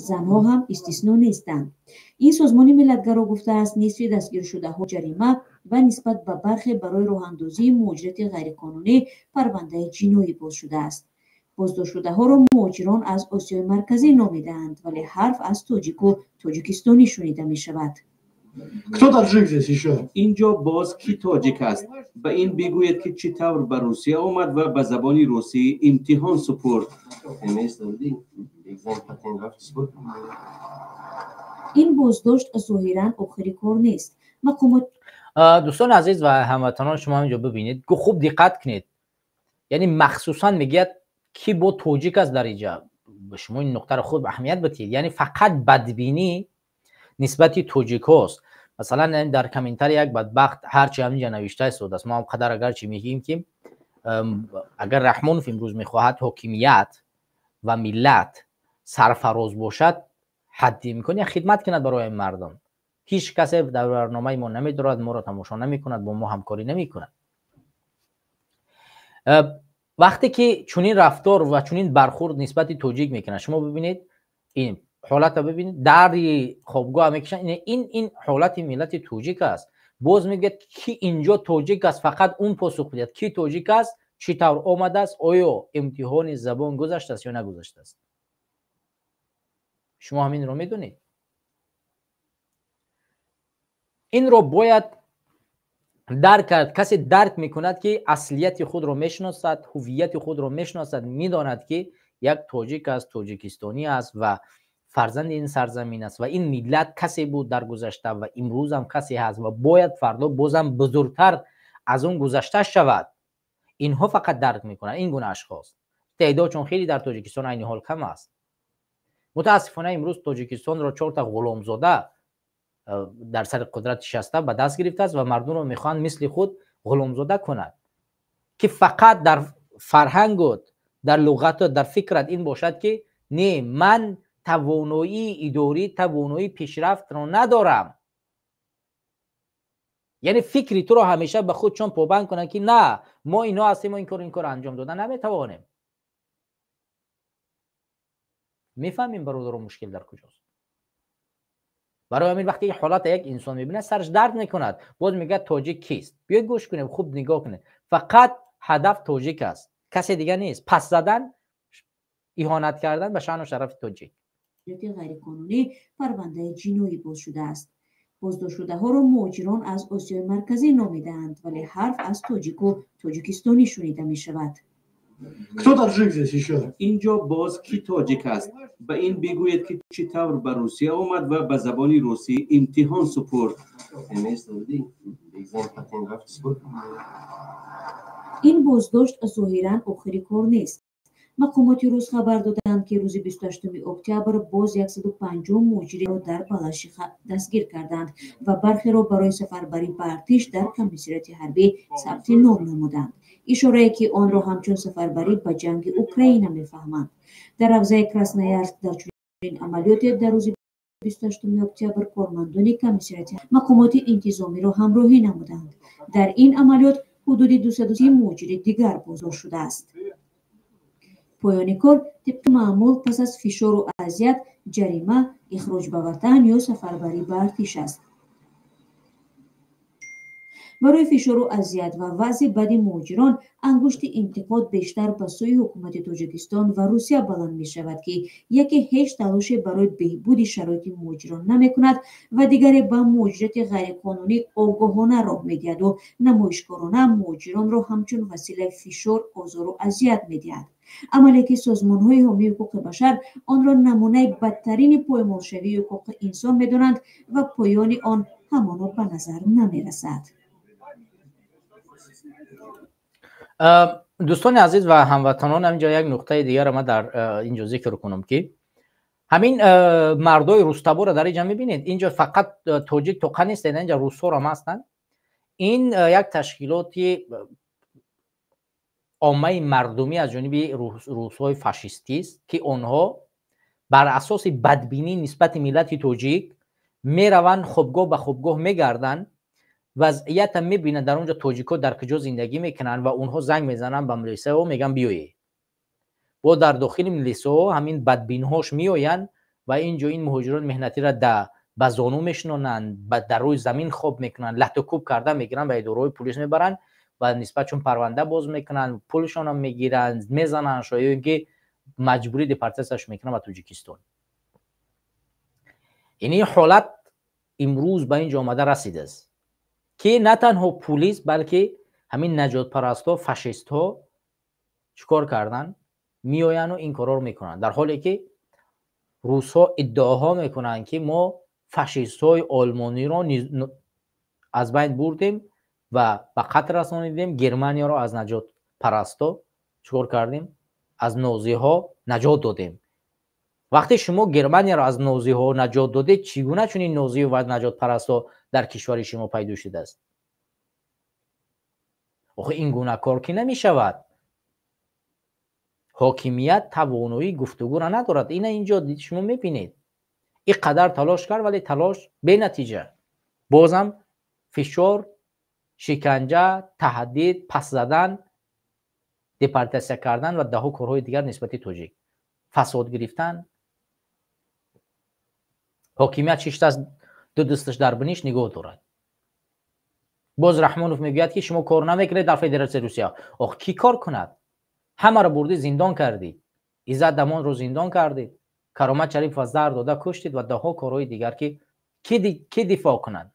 Занҳо ҳам истисно нестанд. Ин созмони миллатгаро гуфтааст, нисфи дастгиршудаҳо ҷарима ва нисбат ба бархе барои роҳандозии муҳоҷирати ғайриқонунӣ парвандаи ҷиноӣ боз шудааст. Боздоштшудаҳоро муҳоҷирон аз Осиёи Марказӣ номидаанд, вале ҳарф аз тоҷику тоҷикистонӣ шунида мешавад. Кто таджик здесь еще? Инҷо боз кӣ тоҷик аст? Ба ин бигӯед, ки чӣ тавр ба Русия омад ва ба забони русӣ имтиҳон супурд. Ин боздошт зоҳиран охири кор нест. Мақомот Дӯстони азиз ва ҳамватанон, шумо ҳаминҷо бибинед, хуб диққат кунед. Яъне махсусан мегӯяд, ки бо тоҷик аст дар инҷа. Шумо ин нуқтаро худ аҳамият бидиҳед. Яъне фақат бадбинӣ нисбати тоҷикҳост. Масалан, дар комментарий як бадбахт ҳарчи ҳаминҷа навишта истодааст. Мо қадар агарчи мегӯем, ки агар Раҳмонов имрӯз мехоҳад ҳокимият ва миллат сарфароз бошад, ҳадди имкон як хидмат кунад барои мардум. Ҳеҷ касе дар барномаи мо намедорад, моро тамошо намекунад, бо мо ҳамкорӣ намекунад. Вақте ки чунин рафтор ва чунин бархурд нисбати тоҷик мекунад, шумо бибинед, ин ҳолатро бибинед, дари хобгоҳ мекушанд. Ин ҳолати миллати тоҷик аст. Боз мегӯяд, ки инҷо тоҷик аст, фақат он посух бидиҳад, ки тоҷик аст, чӣ тавр омадааст, оё имтиҳони забон гузаштааст ё нагузаштааст. Шумо ҳаминро медонед? Инро бояд дарк кард. Касе дарк мекунад, ки аслияти худро мешиносад, ҳуввияти худро мешиносад, медонад, ки як тоҷик аст, тоҷикистонӣ аст ва фарзанди ин сарзамин аст ва ин миллат касе буд дар гузашта ва имрӯзам касе ҳаст ва бояд фардо бозам бузургтар аз он гузашта шавад. Инҳо фақат дарк мекунанд, ин гуна ашхос. Теъдодшон хеле дар Тоҷикистон айни ҳол кам аст. Мутаассифона, имрӯз Тоҷикистонро чорта ғуломзода дар сари қудрат нишаста ба даст гирифтааст ва мардумро мехоҳанд мисли худ ғуломзода кунад, ки фақат дар фарҳангот, дар луғатот, дар фикрат ин бошад, ки не, ман тавоноии идорӣ, тавоноии пешрафтро надорам. Яъне фикри туро ҳамеша ба худ чон побанд кунанд, ки на, мо ино ҳастем, мо ин корро анҷом дода наметавонем. Мефаҳмем, бародаро, мушкил дар куҷост? Барои ҳамин вақте ҳолата як инсон мебинад, сараш дард мекунад, боз мегӯяд: тоҷик кист? Биёед, гӯш кунем, хуб нигоҳ кунед. Фақат ҳадаф тоҷик аст, касе дига нест. Пас задан, иҳонат кардан ба шаъну шарафи тоҷик. Ғайриқонунӣ парвандаи ҷиноӣ боз шудааст. Боздоштшудаҳоро муҳоҷирон аз Осиёи Марказӣ номидаанд, вале ҳарф аз тоҷику тоҷикистонӣ шунида мешавад. Кто таджик здесь еще? Инҷо боз кӣ тоҷик аст? Ба ин бигӯед, ки чӣ тавр ба Русия омад ва ба забони русӣ имтиҳон супурд. Ин боздошт зоҳиран охири кор нест. Мақомоти рус хабар доданд, ки рӯзи 28 октябр боз 150 муҳоҷиреро дар Балашиха дастгир карданд ва бархеро барои сафарбарӣ ба артиш дар комиссариати ҳарбӣ сабти ном намуданд, ишорае, ки онро ҳамчун сафарбарӣ ба ҷанги Украина мефаҳманд. Дар ҳавзаи Красноярск дар чунин амалиёте дар рӯзи 28 октябр кормандони комиссариати мақомоти интизомиро ҳамроҳӣ намуданд. Дар ин амалиёт ҳудуди 230 муҳоҷири дигар боздошт шудааст. Поёни кор тибқи маъмул пас аз фишору азият, ҷарима, ихроҷ ба ватан ё сафарбарӣ ба артиш аст. Барои фишору азият ва вазъи бади муҳоҷирон ангушти интиқод бештар ба сӯи ҳукумати Тоҷикистон ва Русия баланд мешавад, ки яке ҳеҷ талоше барои беҳбуди шароити муҳоҷирон намекунад ва дигаре ба муҳоҷирати ғайриқонунӣ огоҳона роҳ медиҳаду намоишкорона муҳоҷиронро ҳамчун василаи фишор, озору азият медиҳад, амале ки созмонҳои ҳомии ҳуқуқи башар онро намунаи бадтарини поймолшавии ҳуқуқи инсон медонанд ва поёни он ҳамоно ба назар намерасад. Дӯстони азиз ва ҳамватанон, ҳаминҷо як нуқтаи дигарро ман дар инҷо зикр кунам, ки ҳамин мардои рустаборро дар инҷа мебинед. Инҷо фақат тоҷик тоқа нестед, инҷа русҳоам ҳастанд. Ин як ташкилоти оммаи мардумӣ аз ҷониби русҳои фашистист, ки онҳо бар асоси бадбинӣ нисбати миллати тоҷик мераванд, хобгоҳ ба хобгоҳ мегарданд, вазъията мебинанд, дар онҷо тоҷикҳо дар куҷо зиндагӣ мекунанд, ва онҳо занг мезананд ба милисаҳо, мегӯянд: биёед. Бо дар дохили милисаҳо ҳамин бадбинҳош меоянд ва инҷо ин муҳоҷирони меҳнатиро ба зону мешинонанд, дар рӯи замин хоб мекунанд, латукӯб карда мегиранд, ба идораҳои пулис мебаранд ва нисбатшон парванда боз мекунанд, пулшонам мегиранд, мезананд ё ин ки маҷбурӣ депортатсияш мекунанд ба Тоҷикистон. Ин ҳолат имрӯз ба инҷо омада расидааст, ки на танҳо пулис, балки ҳамин наҷотпарастҳо, фашистҳо чӣ кор карданд? Меоянду ин корҳоро мекунанд, дар ҳоле ки русҳо иддаоҳо мекунанд, ки мо фашистҳои олмониро аз байн бурдем ва ба қатл расонидем, Германияро аз наҷотпарастҳо чӣ кор кардем, аз нозиҳо наҷот додем. Вақте шумо Германияро аз нозиҳо наҷот додед, чӣ гуна чунин нозию ва наҷотпарастҳо дар кишвари шумо пайдо шудааст? Охи, ин гуна кор ки намешавад. Ҳокимият тавоноии гуфтугӯро надорад. Ина инҷо шумо мебинед, ин қадар талош кард, вале талош бенатиҷа. Бозам фишор, шиканҷа, таҳдид, пас задан, депортатсия кардан ва даҳо корҳои дигар нисбати тоҷик, фасод гирифтан. Ҳокимият шиштааст, ду дасташ дар биниш нигоҳ дорад. Боз Раҳмонов мегӯяд, ки шумо кор намекунед дар Федератсияи Русия. Ох, кӣ кор кунад? Ҳамаро бурдӣ, зиндон кардӣ, Иззат Дамонро зиндон кардед, Каромат Шарипова заҳр дода куштед ва даҳҳо корҳои дигар, ки ки дифоъ кунад?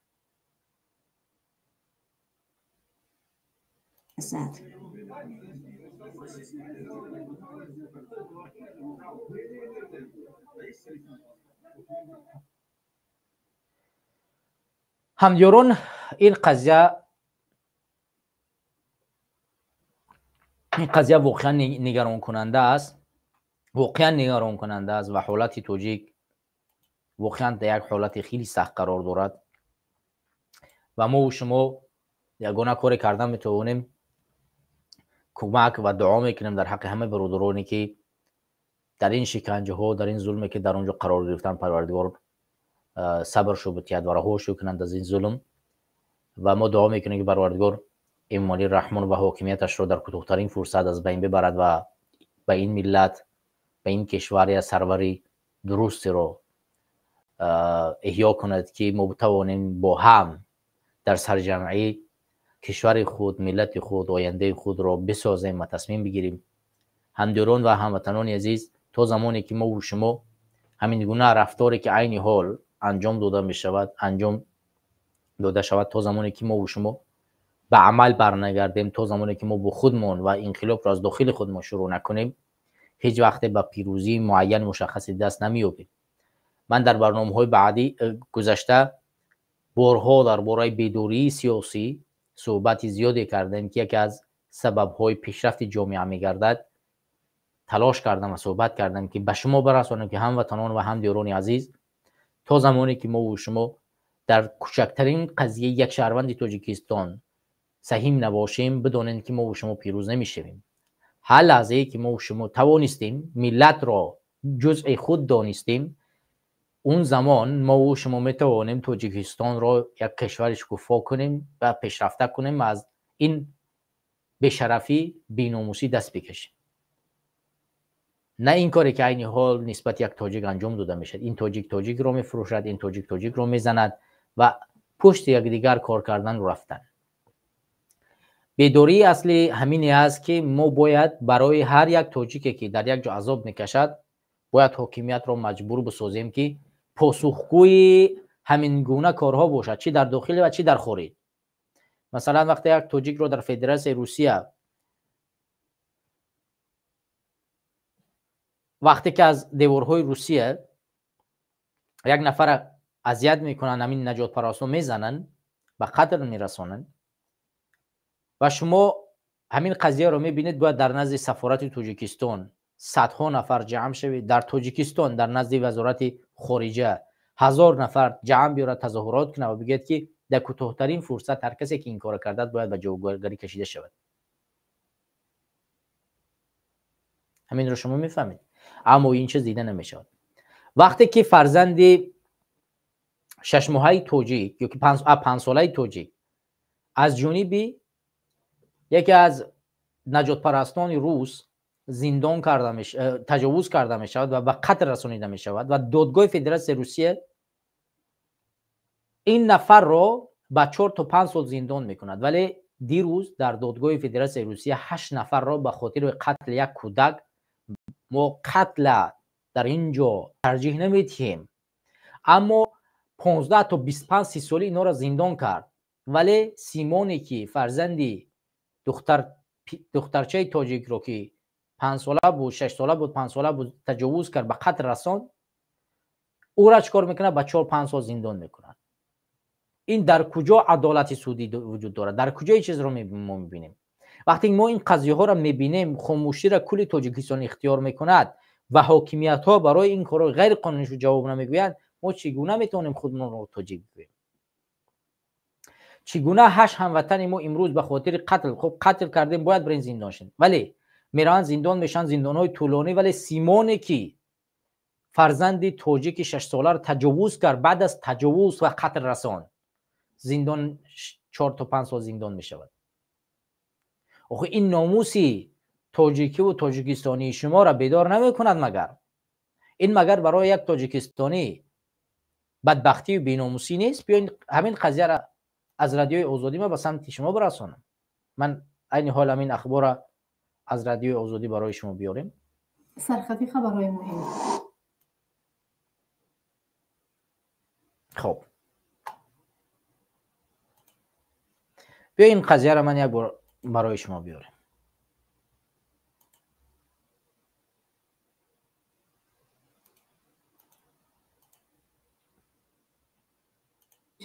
Ҳамдиёрон, ин қазия воқеан нигаронкунанда аст, воқеан нигаронкунанда аст ва ҳолати тоҷик воқеан дар як ҳолати хеле сахт қарор дорад ва мову шумо ягона коре кардан метавонем, кӯмак ва дуо мекунем дар ҳаққи ҳамаи бародароне, ки дар ин шиканҷаҳо, дар ин зулме, ки дар он ҷо қарор гирифтан, Парвардигор сабршо битиҳад ва раҳошо кунанд аз ин зулм. Ва мо дуо мекунем, ки Парвардигор Эмомалӣ Раҳмон ва ҳокимияташро дар кӯтоҳтарин фурсат аз байн бибарад ва ба ин миллат, ба ин кишвар як сарвари дурустеро эҳё кунад, ки мо битавонем бо ҳам дар сарҷамъӣ кишвари худ, миллати худ, ояндаи худро бисозем ва тасмим бигирем. Ҳамдиёрон ва ҳамватанони азиз, то замоне ки мову шумо ҳамин гуна рафторе, ки айни ҳол анҷом дода мешавад, анҷом дода шавад, то замоне ки мову шумо ба амал барнагардем, то замоне ки мо бо худмон ва инқилобро аз дохили худмон шурӯъ накунем, ҳеҷ вақте ба пирӯзии муайян мушаххасе даст намеёбем. Ман дар барномаҳои баъдӣ гузашта борҳо дар бораи бедории сиёсӣ суҳбати зиёде кардем, ки яке аз сабабҳои пешрафти ҷомеа мегардад. Талош кардам ва суҳбат кардам, ки ба шумо барасонам, ки ҳамватанон ва ҳамдиёрони азиз, то замоне ки мову шумо дар кӯчактарин қазияи як шаҳрванди Тоҷикистон саҳим набошем, бидонем, ки мову шумо пирӯз намешавем. Ҳар лаҳзае ки мову шумо тавонистем, миллатро ҷузъи худ донистем, он замон мову шумо метавонем Тоҷикистонро як кишвари шукуфо кунем ва пешрафта кунем ва аз ин бешарафӣ, беномусӣ даст бикашем. На ин коре, ки айни ҳол нисбати як тоҷик анҷом дода мешавад. Ин тоҷик тоҷикро мефурӯшад, ин тоҷик тоҷикро мезанад ва пушти якдигар кор карданро рафтан. Бедории аслӣ ҳамине аст, ки мо бояд барои ҳар як тоҷике, ки дар як ҷо азоб мекашад, бояд ҳокимиятро маҷбур бисозем, ки посухгӯи ҳамин гуна корҳо бошад, чӣ дар дохил ва чӣ дар хориҷ. Масалан, вақте як тоҷикро дар Федератсияи Русия, вақте ки аз деворҳои Русия як нафара азият мекунанд, ҳамин наҷотпарастон мезананд, ба қатл мерасонанд ва шумо ҳамин қазияро мебинед, бояд дар назди сафорати Тоҷикистон садҳо нафар ҷамъ шавед, дар Тоҷикистон дар назди Вазорати хориҷа 1000 нафар ҷамъ биёрад, тазоҳурот кунад ва бигӯяд, ки дар кӯтоҳтарин фурсат ҳар касе, ки ин корро кардааст, бояд ба ҷавобгарӣ кашида шавад. Ҳаминро шумо мефаҳмед, аммо ин чиз дида намешавад. Вақте ки фарзанди шашмоҳаи тоҷик ё ки панҷсолаи тоҷик аз ҷониби яке аз наҷотпарастони рус зиндон карда, таҷовуз карда мешавад ва ба қатл расонида мешавад ва додгоҳи Федератсияи Русия ин нафарро ба 4 то 5 сол зиндон мекунад, вале дирӯз дар додгоҳи Федератсияи Русия ҳашт нафарро ба хотири қатли як кӯдак, мо қатла дар ин ҷо тарҷиҳ намедиҳем, аммо 15 то 25 30 соли инҳоро зиндон кард, вале Симоне, ки фарзанди духтарчаи тоҷикро, ки 5сола буд, 6сола буд, 5сола буд, таҷовуз кард, ба қатл расонд, ӯра чӣ кор мекунад? Ба 4-5 сол зиндон мекунад. Ин дар куҷо адолати судӣ вуҷуд дорад? Дар куҷои чизро мо мебинем? Вақте мо ин қазияҳоро мебинем, хомӯширо кулли Тоҷикистон ихтиёр мекунад ва ҳокимиятҳо барои ин корҳои ғайриқонунишу ҷавоб намегӯянд, мо чӣ гуна метавонем худмонро тоҷик бигӯем? Чӣ гуна ҳашт ҳамватани мо имрӯз ба хотири қатл, хуб, қатл кардем, бояд бирен зиндон шин, вале мераванд, зиндон мешаванд, зиндонҳои тӯлонӣ, вале Симоне, ки фарзанди тоҷики шашсоларо таҷовуз кард, баъд аз таҷовуз ва қатл расон, зиндон 4 то 5 сол зиндон мешавад? Охи, ин номуси тоҷикиву тоҷикистонии шуморо бедор намекунад магар? Ин магар барои як тоҷикистонӣ бадбахтию беномусӣ нест? Биёин, ҳамин қазияро аз Радиои Озодӣ ма ба самти шумо бирасонам. Ман айни ҳол ҳамин ахбора аз Радиои Озодӣ барои шумо биёрем. Сархати хабарҳои муҳим. Хуб, биё ин қазияро ман як бор барои шумо биёрем.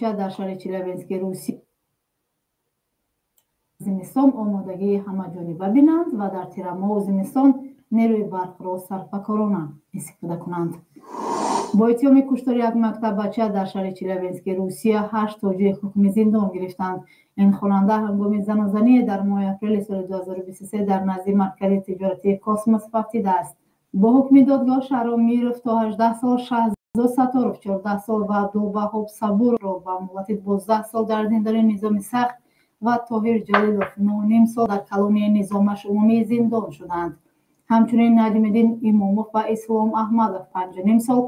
Дар шаҳри Челябински Русия зимистон омодагии ҳамаҷониба бинанд ва дар тирамоҳу зимистон нерӯи барқро сарфакорона истифода кунанд. Бо иттиҳоми куштори як мактаббача дар шаҳри Челябински Русия 8 тоҷик ҳукми зиндон гирифтанд. Ин хонанда ҳангоми занозанӣ дар моҳи апрели соли 2023 дар назди маркази тиҷоратии Космос фавтидааст. Бо ҳукми додгоҳ Шаҳром Миров то 18 сол, Шаҳзод Сатторов 14 сол ва Абдулваҳоб Сабурро ба муҳлати 12 сол дар зиндони низоми сахт ва Тоҳир Ҷалилов 9,5 сол дар колонияи низомаш умумӣ зиндон шуданд. Ҳамчунин Наҷмиддин Имомов ва Ислом Аҳмадов 5,5 сол,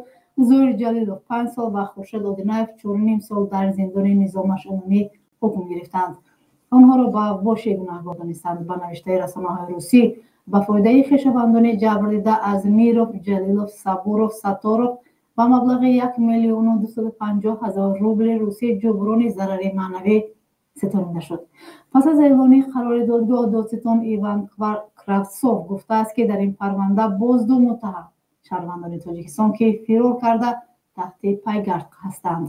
Зоир Ҷалилов 5 сол ва Хуршед Одинаев 4,5 сол дар зиндони низомаш умумӣ ҳукм гирифтанд. Онҳоро ба авбоши гунаҳгор донистанд. Ба навиштаи расонаҳои русӣ, ба фоидаи хешовандони ҷабрдида аз Миров, Ҷалилов, Сабуров, Сатторов ба маблағи 1 250 000 рубли русӣ ҷуброни зарари маънавӣ ситонида шуд. Пас аз эълони қарори додгоҳ, додситон Иван Кравцов гуфтааст, ки дар ин парванда боз ду муттаҳам шаҳрвандони Тоҷикистон, ки фирор карда, таҳти пайгард ҳастанд.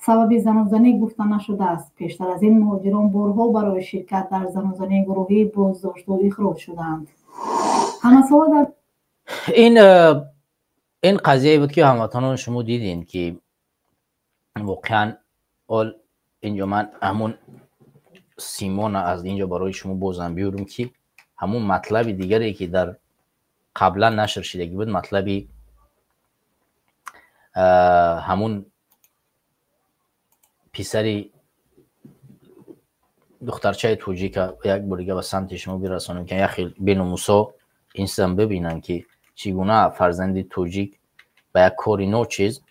Сабаби занозанӣ гуфта нашудааст. Пештар аз ин муҳоҷирон борҳо барои ширкат дар занозании гурӯҳӣ боздошту ихроҷ шудаанд. Ҳамасола дар ин қазияе буд, ки ҳамватанон шумо дидем, ки воқеан ол инҷо ман ҳамун симона аз инҷо барои шумо бозам биёрам, ки ҳамун матлаби дигаре, ки дар қаблан нашр шидагӣ буд, матлаби ҳамун писари духтарчаи тоҷика як бор дига ба самти шумо бирасонем, ки як хел беномусо ин чизам бибинанд, ки чӣ гуна фарзанди тоҷик ба як кори ночиз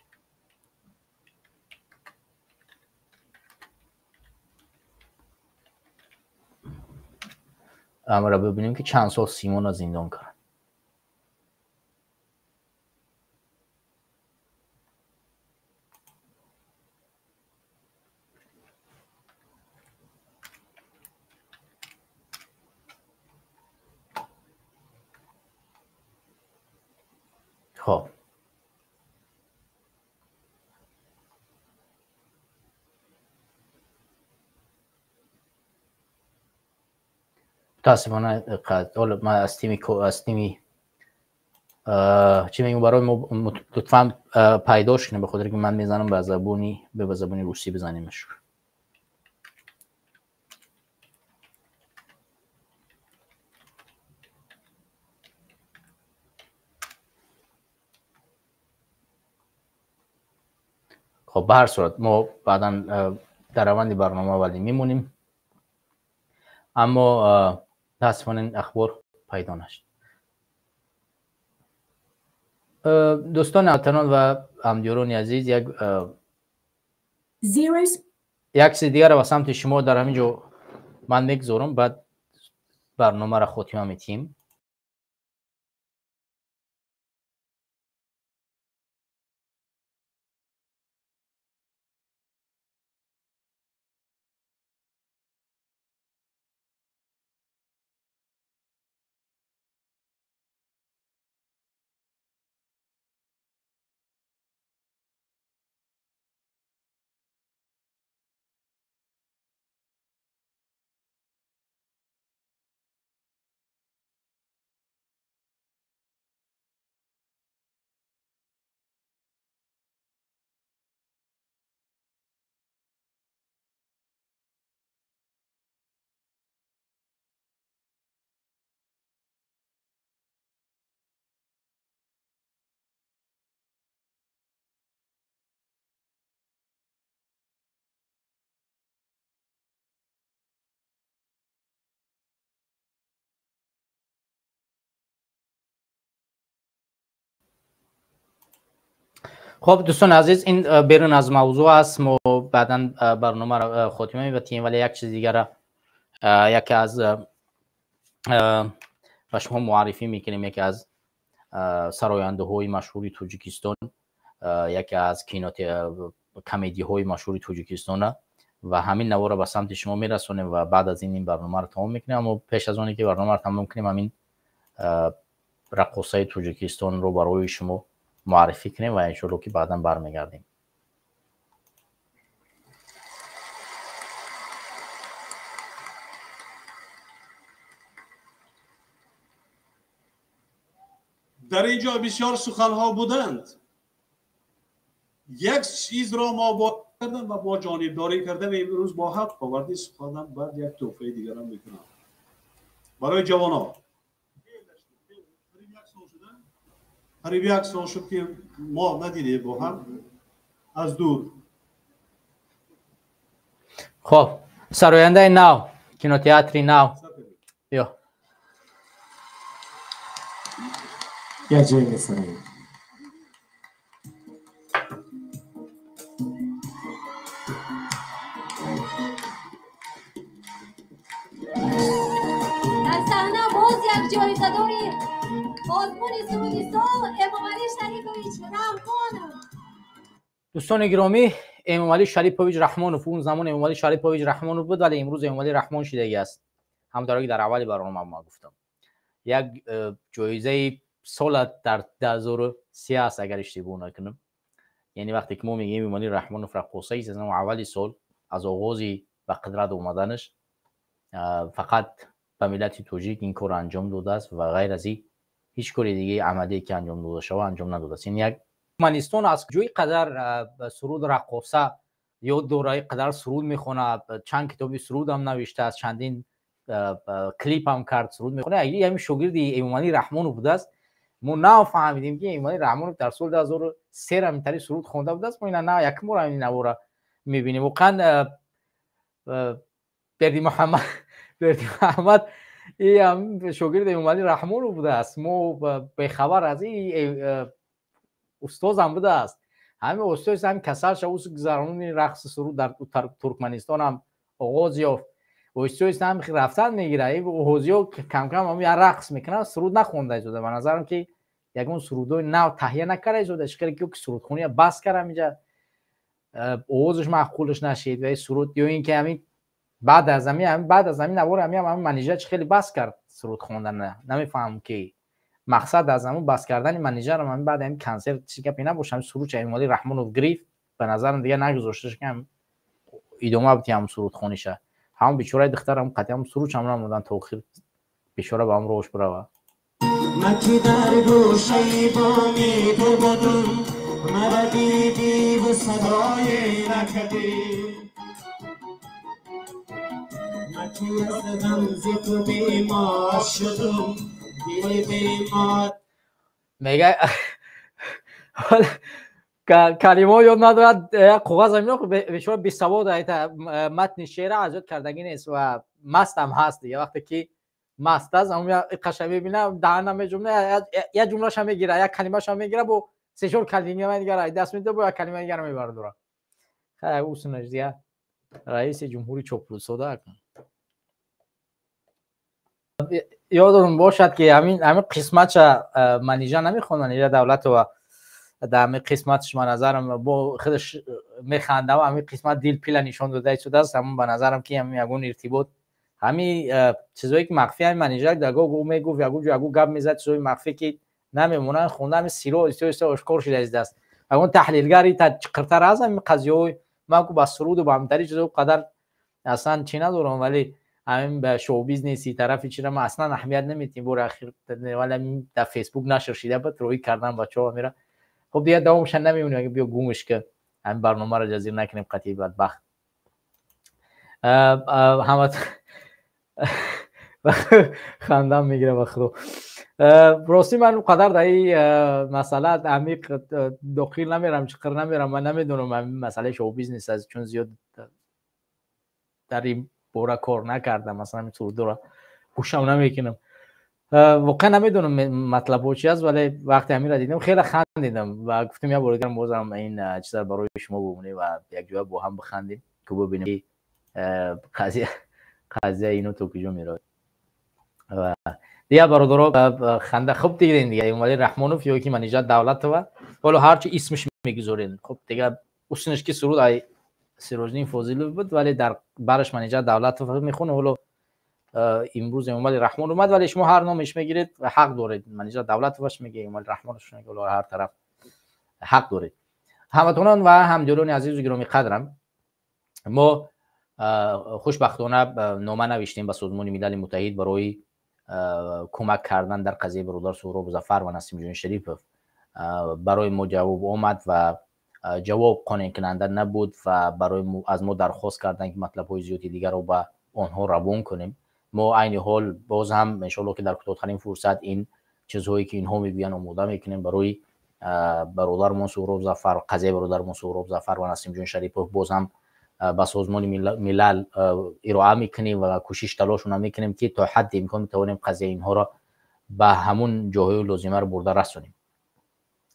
амра бибинем, ки чанд сол Симона зиндон кард. Хоб, мутаассифона ман аз тими чӣ мегӯм, барои мо лутфан пайдош кунем, ба хотире ки ман мезанам ба забони русӣ бизанимаш. Хоб, ба ҳар сурат мо баъдан дар раванди барнома вале мемонем, аммо мутаассифона ин ахбор пайдо нашуд. Дӯстони ҳамватанон ва ҳамдиёрони азиз, як чизи дигарро ба самти шумо дар ҳамин ҷо ман мегузорам, баъд барномаро хотима метиҳем. خب دوستان عزیز، این بیرون از موضوع است، ما بعدا برنامه را خاتمه می‌بتیم، ولی یک چیز دیگر را یکی از به شما معرفی میکنیم. یکی از سراینده های مشهوری تاجیکستان، یکی از комедиҳои машҳури Тоҷикистона ва ҳамин наворро ба самти шумо мерасонем ва баъд аз ин барномаро тамом мекунем. Аммо пеш аз оне ки барномаро тамом кунем, ҳамин раққосаи Тоҷикистонро барои шумо муаррифӣ кунем ва иншоалло ки баъдан бармегардем. Дар ин ҷо бисёр суханҳо буданд. Як чизро мо бо кардам ва бо ҷонибдорӣ кардам, имрӯз бо ҳақ оварди суханам, баъд як тӯҳфаи дигарам мекунам барои ҷавонон. Қариб як сол шуд, ки мо надидем бо ҳам аз дур. Хоб, сарояндаи нав, кинотеатри нав, биё. Як ҷое месароем. Дар саҳна боз як ҷоизадори озмуни суруди сол Эмомалӣ Шарипович Раҳмонов. Дӯстони гиромӣ, Эмомалӣ Шарипович Раҳмонов, он замон Эмомалӣ Шарипович Раҳмонов буд, вале имрӯз Эмомалӣ Раҳмон шидагӣ аст. Ҳамонтавре ки дар аввали барнома ма гуфтам, як ҷоизаи сола дар 2003 аст, агар иштибоҳ накунам. Яъне вақте ки мо мегӯем Эмомалӣ Раҳмонов раққосаист, аз аввали сол, аз оғози ба қудрат омаданаш фақат ба миллати тоҷик ин корро анҷом додааст ва ғайр аз ин ҳеҷ кори дигаи амалие ки анҷом дода шава анҷом надодааст. Ин як Туркманистон аз ҷои қадар суруд раққоса ёд дора, қадар суруд мехонад, чанд китоби сурудам навиштааст, чандин клипам кард, суруд мехонад. Ҳамин шогирди Эмомалӣ Раҳмонов будааст. Мо нафаҳмидем, ки Эмомалӣ Раҳмонов дар соли 2003 ҳаминтари суруд хонда будааст. Мо ина на якум бор ҳамин навора мебинем. Воқеан Бердимуҳаммад ин шогирди Эмомалӣ Раҳмонов будааст. Мо бехабар аз ин устозам будааст. Ҳамин устоз ҳамин касал шав, гузаронидани рақси суруд дар Туркманистон ҳам оғоз ёфт. Оҳиста ҳам рафтан мегирад. Ҳозиё камкам ҳам як рақс мекунанд, суруд нахонда истода. Ба назарам ки ягон сурудҳои нав таҳия накарда истода. Чӣ хеле ки сурудхония бас кард, ҳаминҷа овозаш маъқулаш нашид ва суруд, ё ин ки ҳамин баъд аз ҳамин навор ҳамин Манижа чӣ хеле бас кард суруд хондан. Намефаҳмам ки мақсад аз ҳамун бас кардани Манижарам ҳамин баъд ҳамин консерт чӣ гапе набошад. Ҳамин суруд Эмомалӣ Раҳмонов гирифт, ба назарам дигар нагузошташ ки идома бидиҳ ҳамун сурудхониша. Ҳамун бечораи духтарам қатъи ҳамун суруд ҳам намодан то охир, бечора ба ҳам роҳш бирава. Ман ки дар гӯшаи боми ту будум, маро дидӣ ва садое накардӣ. Ман ки аз ғамзи ту бемор шудум, дили бемор. Мега калимаҳо ёд надорад, коғаз ҳам бечора бесавод, матни шеъра аз ёд кардагӣ нест ва мастам ҳаст дига. Вақте ки маст аст, ҳамун қаша мебина, даҳана меҷумла, як ҷумлаша мегира, як калимаша мегира, бо се-чор калимаи дигар даст медиҳад, бо як калимаи дигар мебардорад. Хай усунаш дига раиси ҷумҳури чоплусода. Ёдатон бошад ки ҳамин қисматша Манижа намехонд, Манижа Давлатова дар ҳамин қисматш ба назарам бо худаш механдам, ҳамин қисмат дилпила нишон дода истодааст. Ҳамун ба назарам ки ҳамин ягон иртибот, ҳамин чизое ки махфӣ ҳамин Манижа дагог мегуфт, ягон ҷо ягон гап мезад, чизои махфӣ ки намемонанд хонда, ҳамин сиро оҳиста оҳиста ошкор шуда истодааст. Ягон таҳлилгари чиқиртар аст ҳамин қазияҳои ман ку ба суруду ба ҳаминтари чизо қадар аслан чӣ надорам, вале ҳамин ба шоу-бизнеси тарафи чира ман аслан аҳамият намедиҳем. Бори ахир вале дар Фейсбук нашр шида буд, рӯӣ кардан бачаҳо мера. Хуб дигар давомша намемонем, агар биё гумш ки ҳамин барномаро ҷазир накунем қатъи бадбахт. Ҳама хандам мегирад ба худо. Ростӣ ман он қадар дар ин масъала амиқ дохил намерам, чиқир намерам. Ман намедонам ҳамин масъалаи шоу-бизнес аст, чун зиёд дар ин бора кор накардам, масалан ҳамин сурудҳоро гӯшам намекунам. Воқеан намедонам матлабҳо чи аст, вале вақте ҳаминро дидам хеле хандидам ва гуфтам як бор дигар бозам ин чизро барои шумо бимонем ва якҷоя бо ҳам бихандем, ки бибинем ки қазия ино то куҷо меравад. Ва дигар бародаро ханда хуб дидем дига, Эмомалӣ Раҳмонов ё ки Манижа Давлатова, ҳоло ҳарчи исмаш мегузорем, хуб дигар Усинаш ки суруд ай Сироҷиддин Фозилов буд, вале дар бараш Манижа Давлатов мехонад. Ҳоло имрӯз Эмомалӣ Раҳмон омад, вале шумо ҳар номеш мегиред ва ҳақ доред. Манижа Давлатоваш меге, Эмомалӣ Раҳмонаш меге, ҳоло ҳар тараф ҳақ доред. Ҳамватанон ва ҳамдиёрони азизу гиромӣ қадрам, мо хушбахтона нома навиштем ба Созмони Милали Муттаҳид барои кӯмак кардан дар қазияи бародар Суҳроб Зафар ва Насимҷон Шарипов. Барои мо ҷавоб омад ва ҷавоб қонеъкунанда набуд ва барои аз мо дархост карданд, ки матлабҳои зиёди дигарро ба онҳо равон кунем. Мо айни ҳол боз ҳам, иншоалло, ки дар кӯтоҳтарин фурсат ин чизҳое, ки инҳо мегӯянд, омода мекунем барои бародармон Суҳроб Зафар, қазияи бародармон Суҳроб Зафар ва Насимҷон Шарипов боз ҳам ба Созмони Милал ироа мекунем ва кӯшиш талошона мекунем, ки то ҳадди имкон метавонем қазияи инҳоро ба ҳамун ҷоҳои лозимаро бурда расонем.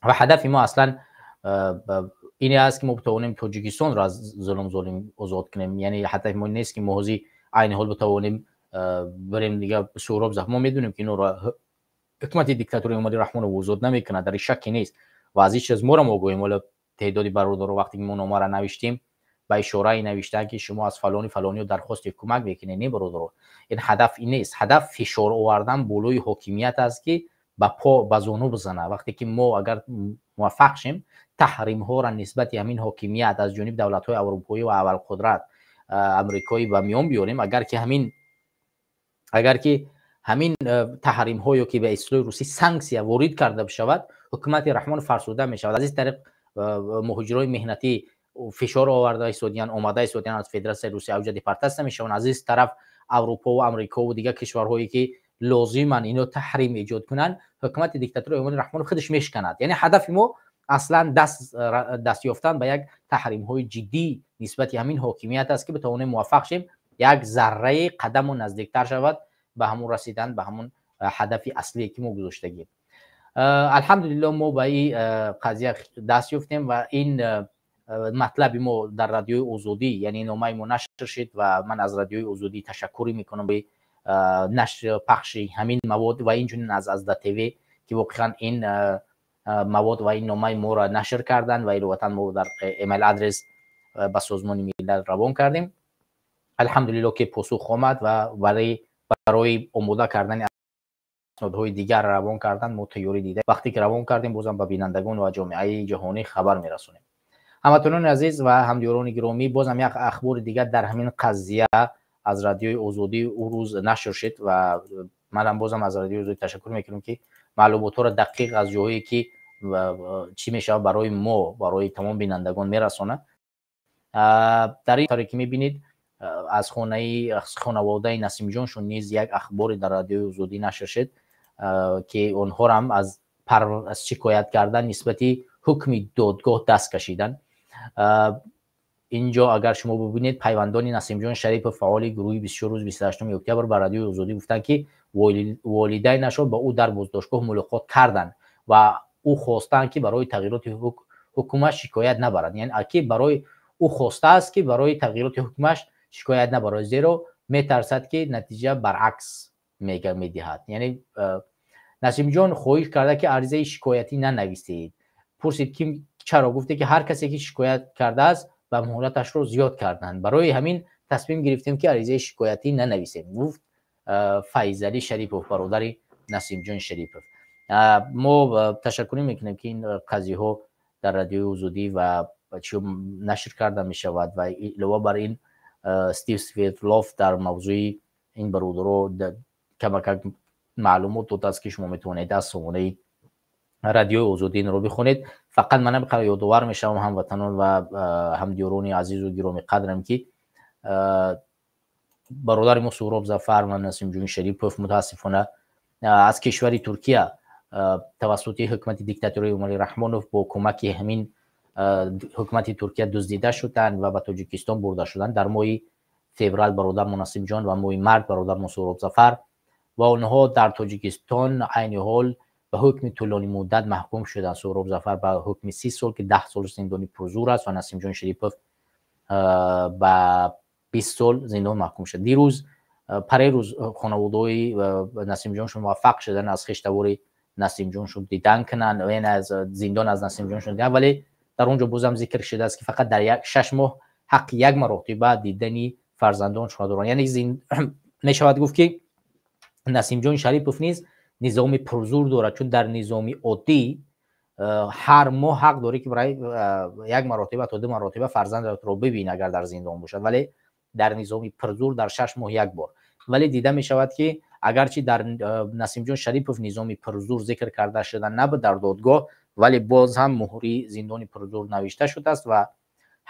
Ва ҳадафи мо аслан ине аст, ки мо битавонем Тоҷикистонро аз зулм золим озод кунем. Яъне ҳадафи мо нест, ки мо ҳозир айни ҳол битавонем барем дига Суҳроб Зафар. Мо медонем, ки инро ҳукумати диктатори Эмомалӣ Раҳмонов озод намекунад, дар шакке нест ва аз ин чиз моро огоҳем. Ҳоло теъдоди бародаро, вақте ки мо номаро навиштем, ба ишорае навиштанд, ки шумо аз фалони фалониё дархости кӯмак мекунед. Не, бародаро, ин ҳадаф ин нест. Ҳадаф фишор овардан болои ҳокимият аст, ки ба по ба зону бизанад. Вақте ки мо агар муваффақ шем, таҳримҳоро нисбати ҳамин ҳокимият аз ҷониби давлатҳои аврупоӣ ва абарқудрат амрикоӣ ба миён биёрем, агар ки ҳамин таҳримҳо ё ки ба истилоҳи русӣ санксия ворид карда бишавад, ҳукумати Раҳмон фарсуда мешавад. Аз ин тариқ муҳоҷирои меҳнатӣ фишор оварда истодиянд, омада истодиянд аз Федератсияи Русия, авҷа депортатсия мешаванд. Аз ин тараф Аврупо ва Амрикову дигар кишварҳое, ки лозиманд ино таҳрим эҷод кунанд, ҳукумати диктатори Эмомалӣ Раҳмонов худаш мешканад. Яъне ҳадафи мо аслан даст ёфтан ба як таҳримҳои ҷиддӣ нисбати ҳамин ҳокимият аст, ки битавонем муваффақ шем, як зарраи қадаму наздиктар шавад ба ҳамун расидан ба ҳамун ҳадафи аслие, ки мо гузоштагем. Алҳамдулилло, мо ба ин қазия даст ёфтем ва ин матлаби мо дар Радиои Озодӣ, яъне номаи мо нашр шид ва ман аз Радиои Озодӣ ташаккурӣ мекунам ба нашр, пахши ҳамин мавод ва инчунин аз Азда ТВ, ки воқеан ин мавод ва ин номаи моро нашр карданд ва иловатан мо дар email адрес ба Созмони Милал равон кардем. Алҳамдулилло, ки посух омад ва барои омода кардани аснодҳои дигар равон кардан мо тайёрӣ дида. Вақте ки равон кардем, бозам ба бинандагон ва ҷомеаи ҷаҳонӣ хабар мерасонем. Ҳамватанони азиз ва ҳамдиёрони гиромӣ, бозам як ахбори дигар дар ҳамин қазия аз Радиои Озодӣ ӯ рӯз нашр шуд ва манам бозам аз Радиои Озодӣ ташаккур мекунам, ки маълумотҳоро дақиқ аз ҷоҳое, ки чӣ мешавад, барои мо, барои тамом бинандагон мерасонад. Дар ин таре ки мебинед, аз хонаи хонаводаи Насимҷоншон низ як ахборе дар Радиои Озодӣ нашр шуд, ки онҳоро аз шикоят кардан нисбати ҳукми додгоҳ даст кашиданд. Инҷо агар шумо бибинед, пайвандони Насимҷон Шарипов, фаъоли гурӯҳи 24 рӯз 28 октябр, ба Радиои Озодӣ гуфтанд, ки волидайнашон ба ӯ дар боздоштгоҳ мулоқот карданд ва ӯ хостанд, ки барои тағйироти ҳукмаш шикоят набарад. Яъне ки барои ӯ хостааст, ки барои тағйироти ҳукмаш шикоят набарад, зеро метарсад, ки натиҷа баръакс медиҳад. Яъне Насимҷон хоҳиш карда, ки аризаи шикоятӣ нанависед. Пурсид, ки чаро? Гуфте, ки ҳар касе, ки шикоят кардааст, ба муҳлаташро зиёд карданд. Барои ҳамин тасмим гирифтем, ки аризаи шикоятӣ нанависем, гуфт Файзалӣ Шарипов, бародари Насимҷон Шарипов. Мо ташаккурӣ мекунем, ки ин қазияҳо дар Радиои Озодӣ ва чӣ нашр карда мешавад. Ва илова бар ин Стив Светлов дар мавзӯи ин бародаро камакак маълумот додааст, ки шумо метавонед аз сомонаи Радиои Озодӣ инро бихонед. Фақат ман ҳам ёдовар мешавам, ҳамватанон ва ҳамдиёрони азизу гиромӣ қадрам, ки бародари мо Суҳроб Зафар ва Насимҷон Шарипов мутаассифона аз кишвари Туркия тавассути ҳукумати диктатории Эмомалӣ Раҳмонов бо кӯмаки ҳамин ҳукумати Туркия дуздида шуданд ва ба Тоҷикистон бурда шуданд. Дар моҳи феврал бародармо Насимҷон ва моҳи март бародармо Суҳроб Зафар. Ва онҳо дар Тоҷикистон айни ҳол ба ҳукми тӯлонӣ муддат маҳкум шуданд. Суҳроб Зафар ба ҳукми 30 сол, ки 10 сол зиндони пурзур аст, ва Насимҷон Шарипов ба 20 сол зиндон маҳкум шуд. Дирӯз, парерӯз хонаводаҳои Насимҷоншон муваффақ шуданд аз хештавори Насимҷоншон дидан кунанд, яъне аз зиндон аз Насимҷоншон дидан, вале Дар он ҷо бозам зикр шудааст, ки фақат дар як 6 моҳ ҳаққи як маротиба дидани фарзандоншонро доранд. Яъне мешавад гуфт, ки Насимҷон Шарипов низ низоми пурзур дорад, чун дар низоми оддӣ ҳар моҳ ҳақ дорӣ, ки барои як маротиба то 2 маротиба фарзандатро бибинӣ, агар дар зиндон бошад, вале дар низоми пурзур дар 6 моҳ як бор. Вале дида мешавад, ки агарчи дар Насимҷон Шарипов низоми пурзур зикр карда шуда набуд дар додгоҳ, вале боз ҳам муҳри зиндони пурзур навишта шудааст ва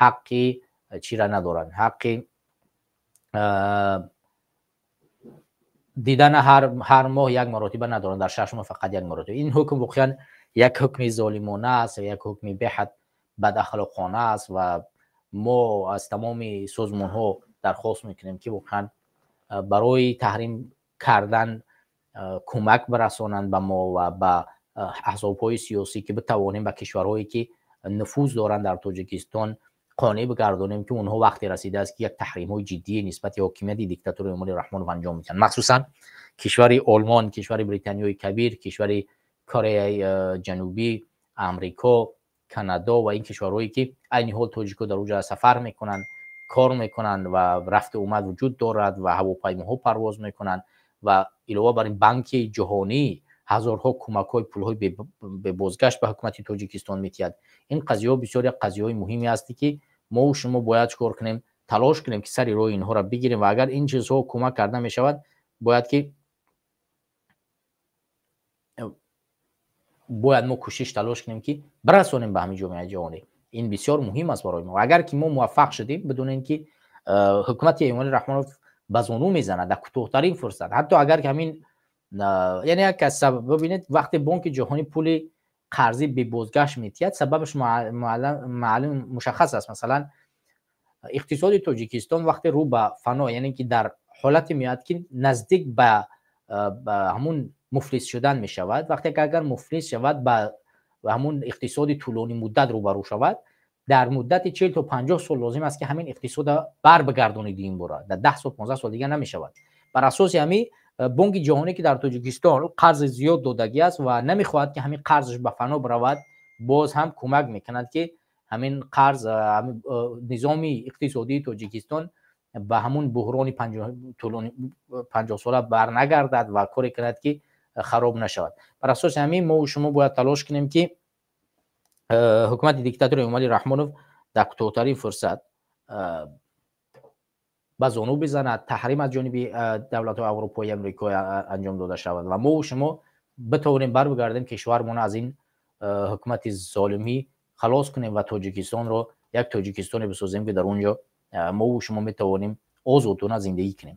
ҳаққи чира надоранд, ҳаққи дидан ҳар моҳ як маротиба надоранд, дар 6 моҳ фақат як маротиба. Ин ҳукм воқеан як ҳукми золимона аст, як ҳукми беҳад бадахлоқона аст ва мо аз тамоми созмонҳо дархост мекунем, ки воқеан барои таҳрим кардан кӯмак барасонанд ба мо ва ба аҳзобҳои сиёсӣ, ки битавонем ба кишварҳое, ки нуфуз доранд дар Тоҷикистон, қонеъ бигардонем, ки онҳо вақте расидааст, ки як таҳримҳои ҷиддие нисбати ҳокимияти диктатори Эмомалӣ Раҳмонов анҷом медиҳанд. Махсусан кишвари Олмон, кишвари Британиёи Кабир, кишвари Кореяи Ҷанубӣ, Амрико, Канадо ва ин кишварҳое, ки айни ҳол тоҷикҳо дар онҷо сафар мекунанд, кор мекунанд ва рафту омад вуҷуд дорад ва ҳавопаймоҳо парвоз мекунанд ва илова бар ин Банки Ҷаҳонӣ ҳазорҳо кӯмакҳои пулҳои бебозгашт ба ҳукумати Тоҷикистон медиҳад. Ин қазияҳо бисёр як қазияҳои муҳиме ҳаст, ки мо шумо бояд чикор кунем? Талош кунем, ки сари роҳи инҳоро бигирем ва агар ин чизҳо кӯмак карда мешавад, бояд мо кӯшиш талош кунем, ки барасонем ба ҳамин ҷомеаи ҷаҳонӣ. Ин бисёр муҳим аст барои мо. Агар ки мо муваффақ шудем, бидонем, ки ҳукумати Эмомалӣ Раҳмонов ба зону мезанад дар кӯтоҳтарин фурсат. Ҳатто агар ки ҳамин, яъне як аз сабаб бибинед, вақте Бонки Ҷаҳонӣ пули қарзӣ бебозгашт медиҳад, сабабаш маълум мушаххас аст. Масалан, иқтисоди Тоҷикистон вақте рӯ ба фано, яъне ки дар ҳолате меояд, ки наздик ба ҳамун муфлис шудан мешавад, вақте ки агар муфлис шавад, ба ҳамун иқтисоди тӯлонӣ муддат рӯбарӯ шавад, дар муддати 40 то 50 сол лозим аст, ки ҳамин иқтисода барбигардонид. Ин бора дар 10 сол, 15 сол дигар намешавад. Бар асоси ҳамин Бонки Ҷаҳонӣ, ки дар Тоҷикистон қарзи зиёд додагӣ аст ва намехоҳад, ки ҳамин қарзаш ба фано биравад, боз ҳам кӯмак мекунад, ки ҳамин қарз, низоми иқтисодии Тоҷикистон ба ҳамун буҳрони 50сола барнагардад ва коре кунад, ки хароб нашавад. Бар асоси ҳамин мо шумо бояд талош кунем, ки ҳукумати диктатори Эмомалӣ Раҳмонов дар кӯтоҳтарин фурсат ба зону бизанад, таҳрим аз ҷониби давлатҳои аврупои, Амрикои анҷом дода шавад ва мо шумо битавонем барбигардем, кишвармона аз ин ҳукумати золимӣ халос кунем ва Тоҷикистонро як Тоҷикистоне бисозем, ки дар он ҷо мо шумо метавонем озодона зиндагӣ кунем.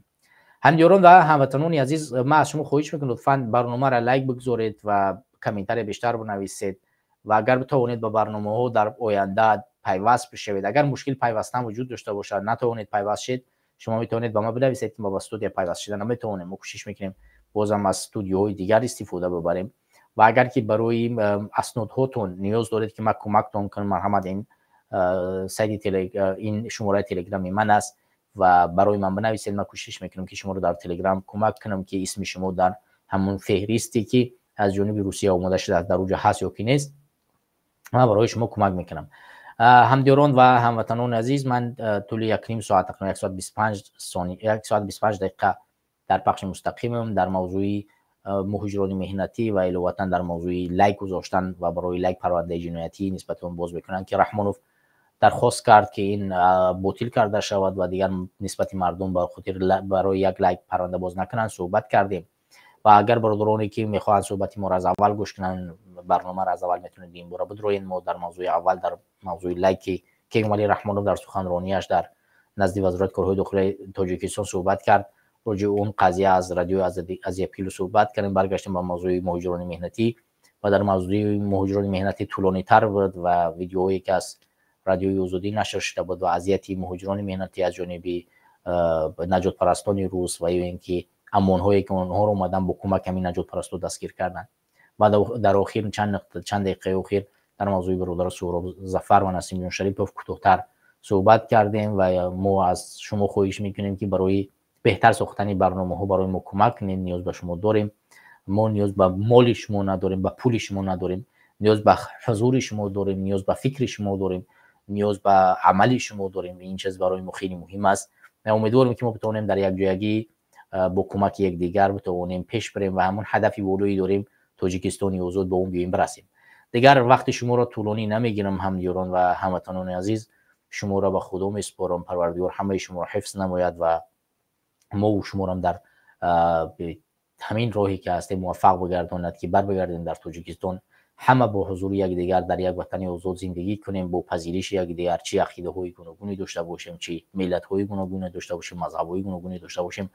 Ҳамдиёрон ва ҳамватанони азиз, ман аз шумо хоҳиш мекунам, лутфан барномаро лайк бигзоред ва комментария бештар бинависед ва агар битавонед, ба барномаҳо дар оянда пайваст бишавед. Агар мушкил пайвастан вуҷуд дошта бошад, натавонед пайваст шед, шумо метавонед ба ма бинависед, ки мо ба студия пайваст шуда наметавонем. Мо кӯшиш мекунем бозам аз студияҳои дигар истифода бибарем ва агар ки барои аснодҳотон ниёз доред, ки ман кӯмактон кунам, марҳамат, ин сайти, ин шумораи Телеграми ман аст ва барои ман бинависед. Ман кӯшиш мекунам, ки шуморо дар Телеграм кӯмак кунам, ки исми шумо дар ҳамон феҳристе, ки аз ҷониби Русия омода шудааст, дар уҷо ҳаст ё ки нест, ман барои шумо кӯмак мекунам. Ҳамдиёрон ва ҳамватанони азиз, ман тӯли 1,5 соат, тақрибан 1 соат 25 сония, 1 соат 25 дақиқа дар пахши мустақимам дар мавзӯи муҳоҷирони меҳнатӣ ва иловатан дар мавзӯи лайк гузоштан ва барои лайк парвандаи ҷиноятӣ нисбати он боз мекунанд, ки Раҳмонов дархост кард, ки ин ботил карда шавад ва дигар нисбати мардум ба хотир барои як лайк парванда боз накунанд, суҳбат кардем. Ва агар бародароне, ки мехоҳанд суҳбати моро аз аввал гӯш кунанд, барномаро аз аввал метавонед ин бора бидроед. Мо дар мавзӯи аввал, дар мавзӯи лайки ки Эмомалӣ Раҳмонов дар суханронияш дар назди Вазорати корҳои дохилии Тоҷикистон суҳбат кард, роҷеъ он қазия аз радиои Азия Плюс суҳбат кардем. Баргаштем ба мавзӯи муҳоҷирони меҳнатӣ ва дар мавзӯи муҳоҷирони меҳнатӣ тӯлонитар буд ва видеоҳое, ки аз Радиои Озодӣ нашр шуда буд ва азияти муҳоҷирони меҳнатӣ аз ҷониби наҷотпарастони рус ва ё ин ки амонҳое, ки онҳоро омадан бо кӯмаки ҳамин наҷотпарастон дастгир карданд. Ва дар охир, чанд дақиқаи охир, дар мавзӯи бародар Суҳроб Зафар ва Насимҷон Шарипов кӯтоҳтар суҳбат кардем ва мо аз шумо хоҳиш мекунем, ки барои беҳтар сохтани барномаҳо барои мо кӯмак кунед. Ниёз ба шумо дорем. Мо ниёз ба моли шумо надорем, ба пули шумо надорем. ниёз ба ҳузури шумо дорем, ниёз ба фикри шумо дорем, ниёз ба амали шумо дорем. Ин чиз барои мо хеле муҳим аст. Умедворем, ки мо битавонем дар якҷоягӣ бо кӯмаки якдигар битавонем пеш барем ва ҳамон ҳадафи волоӣ дорем, Тоҷикистони озод, ба он биёем бирасем. Дигар вақти шуморо тӯлонӣ намегирам, ҳамдиёрон ва ҳамватанони азиз. Шуморо ба Худо месупорам. Парвардигор ҳамаи шуморо ҳифз намояд ва мову шуморам дар ҳамин роҳе ки ҳастем муваффақ бигардонад, ки барбигардем дар Тоҷикистон, ҳама бо ҳузури якдигар дар як ватани озод зиндагӣ кунем, бо пазириши якдигар, чӣ ақидаҳои гуногуне дошта бошем, чӣ миллатҳои гуногуне дошта бошем, мазҳабҳои гуногуне дошта бошем,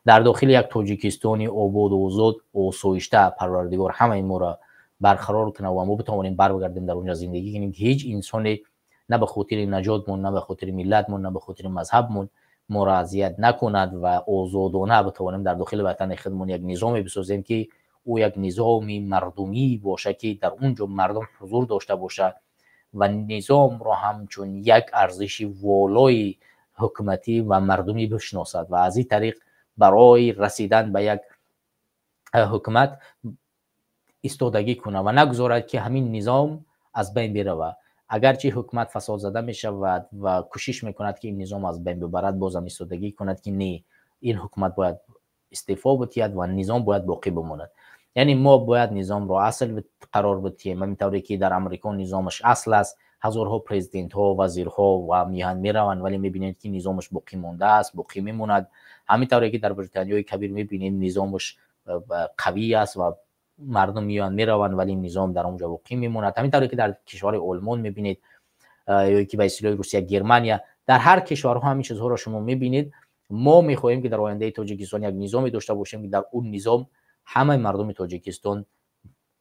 дар дохили як Тоҷикистони ободу озод, осоишта Парвардигор ҳамаи моро барқарор кунад ва мо битавонем барбигардем, дар онҷа зиндагӣ кунем, ки ҳеҷ инсоне на ба хотири наҷотмон, на ба хотири миллатмон, на ба хотири мазҳабмон моро азият накунад ва озодона битавонем дар дохили ватани худмон як низоме бисозем, ки ӯ як низоми мардумӣ бошад, ки дар он ҷо мардум ҳузур дошта бошад ва низомро ҳамчун як арзиши волои ҳукуматӣ ва мардумӣ бишносад ва аз ин тариқ барои расидан ба як ҳукумат истодагӣ кунад ва нагузорад, ки ҳамин низом аз байн биравад. Агарчи ҳукумат фасодзада мешавад ва кӯшиш мекунад, ки ин низом аз байн бибарад, бозам истодагӣ кунад, ки не, ин ҳукумат бояд истеъфо бидиҳад ва низом бояд боқӣ бимонад. Яъне мо бояд низомро асл қарор бидиҳем. Ҳамин тавре ки дар Амрико низомаш асл аст, ҳазорҳо президентҳо, вазирҳо ва меоянд, мераванд, вале мебинед, ки низомаш боқӣ мондааст, боқӣ мемонад. Ҳамин тавре ки дар Британиёи Кабир мебинед, низомаш қавӣ аст ва мардум меоянд, мераванд, вале низом дар онҷо боқӣ мемонад. Ҳамин тавре ки дар кишвари Олмон мебинед ё ки ба истилоҳи Русия, Германия, дар ҳар кишварҳо ҳамин чизҳоро шумо мебинед. Мо мехоҳем, ки дар ояндаи Тоҷикистон як низоме дошта бошем, ки дар он низом ҳамаи мардуми Тоҷикистон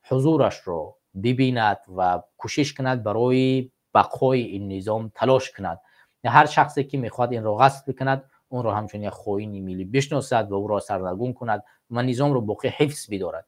ҳузурашро бибинад ва кӯшиш кунад, барои бақои ин низом талош кунад. Ҳар шахсе ки мехоҳад инро ғасб бикунад, онро ҳамчун як хоини миллӣ бишносад ва ӯро сарнагун кунад ва низомро боқӣ ҳифз бидорад.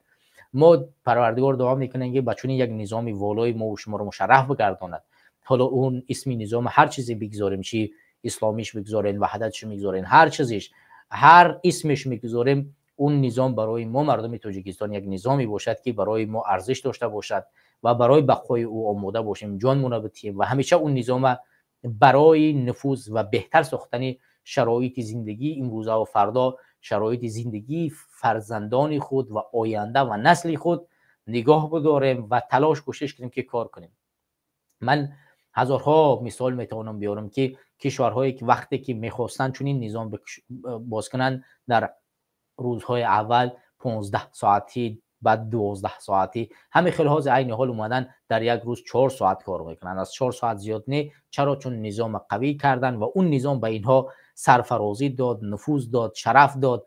Мо Парвардигор дуо мекунем, ки ба чунин як низоми волои мо шуморо мушарраф бигардонад. Ҳоло он исми низом ҳар чизе бигзорем, чи исломиш бигзорем, ваҳдатш мегузорем, ҳар чизиш, ҳар исмеш мегузорем, он низом барои мо мардуми Тоҷикистон як низоме бошад, ки барои мо арзиш дошта бошад ва барои бақои ӯ омода бошем, ҷонмонро битиҳем ва ҳамеша он низома барои нуфуз ва беҳтар сохтани шароити зиндагии имрӯза ва фардо, шароити зиндагии фарзандони худ ва оянда ва насли худ нигоҳ бидорем ва талош, кӯшиш кунем, ки кор кунем. Ман ҳазорҳо мисол метавонам биёрам, ки кишварҳое ки вақте ки мехостанд чунин низом боз кунанд, дар рӯзҳои аввал 15 соатӣ, баъд 12 соатӣ, ҳамин хел ҳозир айни ҳол омадан дар як рӯз 4 соат кор мекунанд, аз 4 соат зиёд не. Чаро? Чун низома қавӣ карданд ва он низом ба инҳо сарфарозӣ дод, нуфуз дод, шараф дод,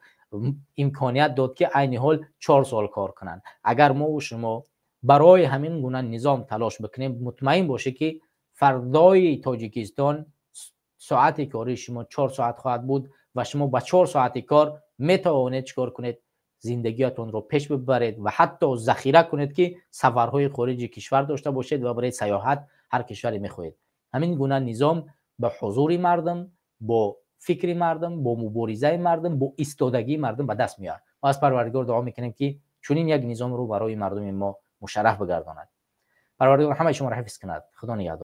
имконият дод, ки айни ҳол 4 сол кор кунанд. Агар мову шумо барои ҳамин гуна низом талош бикунем, мутмаин бошед, ки фардои Тоҷикистон соати кории шумо 4 соат хоҳад буд ва шумо ба 4 соати кор метавонед чӣ кор кунед? Зиндагиятонро пеш бибаред ва ҳатто захира кунед, ки сафарҳои хориҷи кишвар дошта бошед ва барои саёҳат ҳар кишваре мехоҳед. Ҳамин гуна низом ба ҳузури мардум, бо фикри мардум, бо муборизаи мардум, бо истодагии мардум ба даст меояд. Мо аз Парвардигор дуо мекунем, ки чунин як низомро барои мардуми мо мушарраф бигардонад. Парвардигор ҳамаи шуморо ҳифз кунад. Худо нигаҳдор.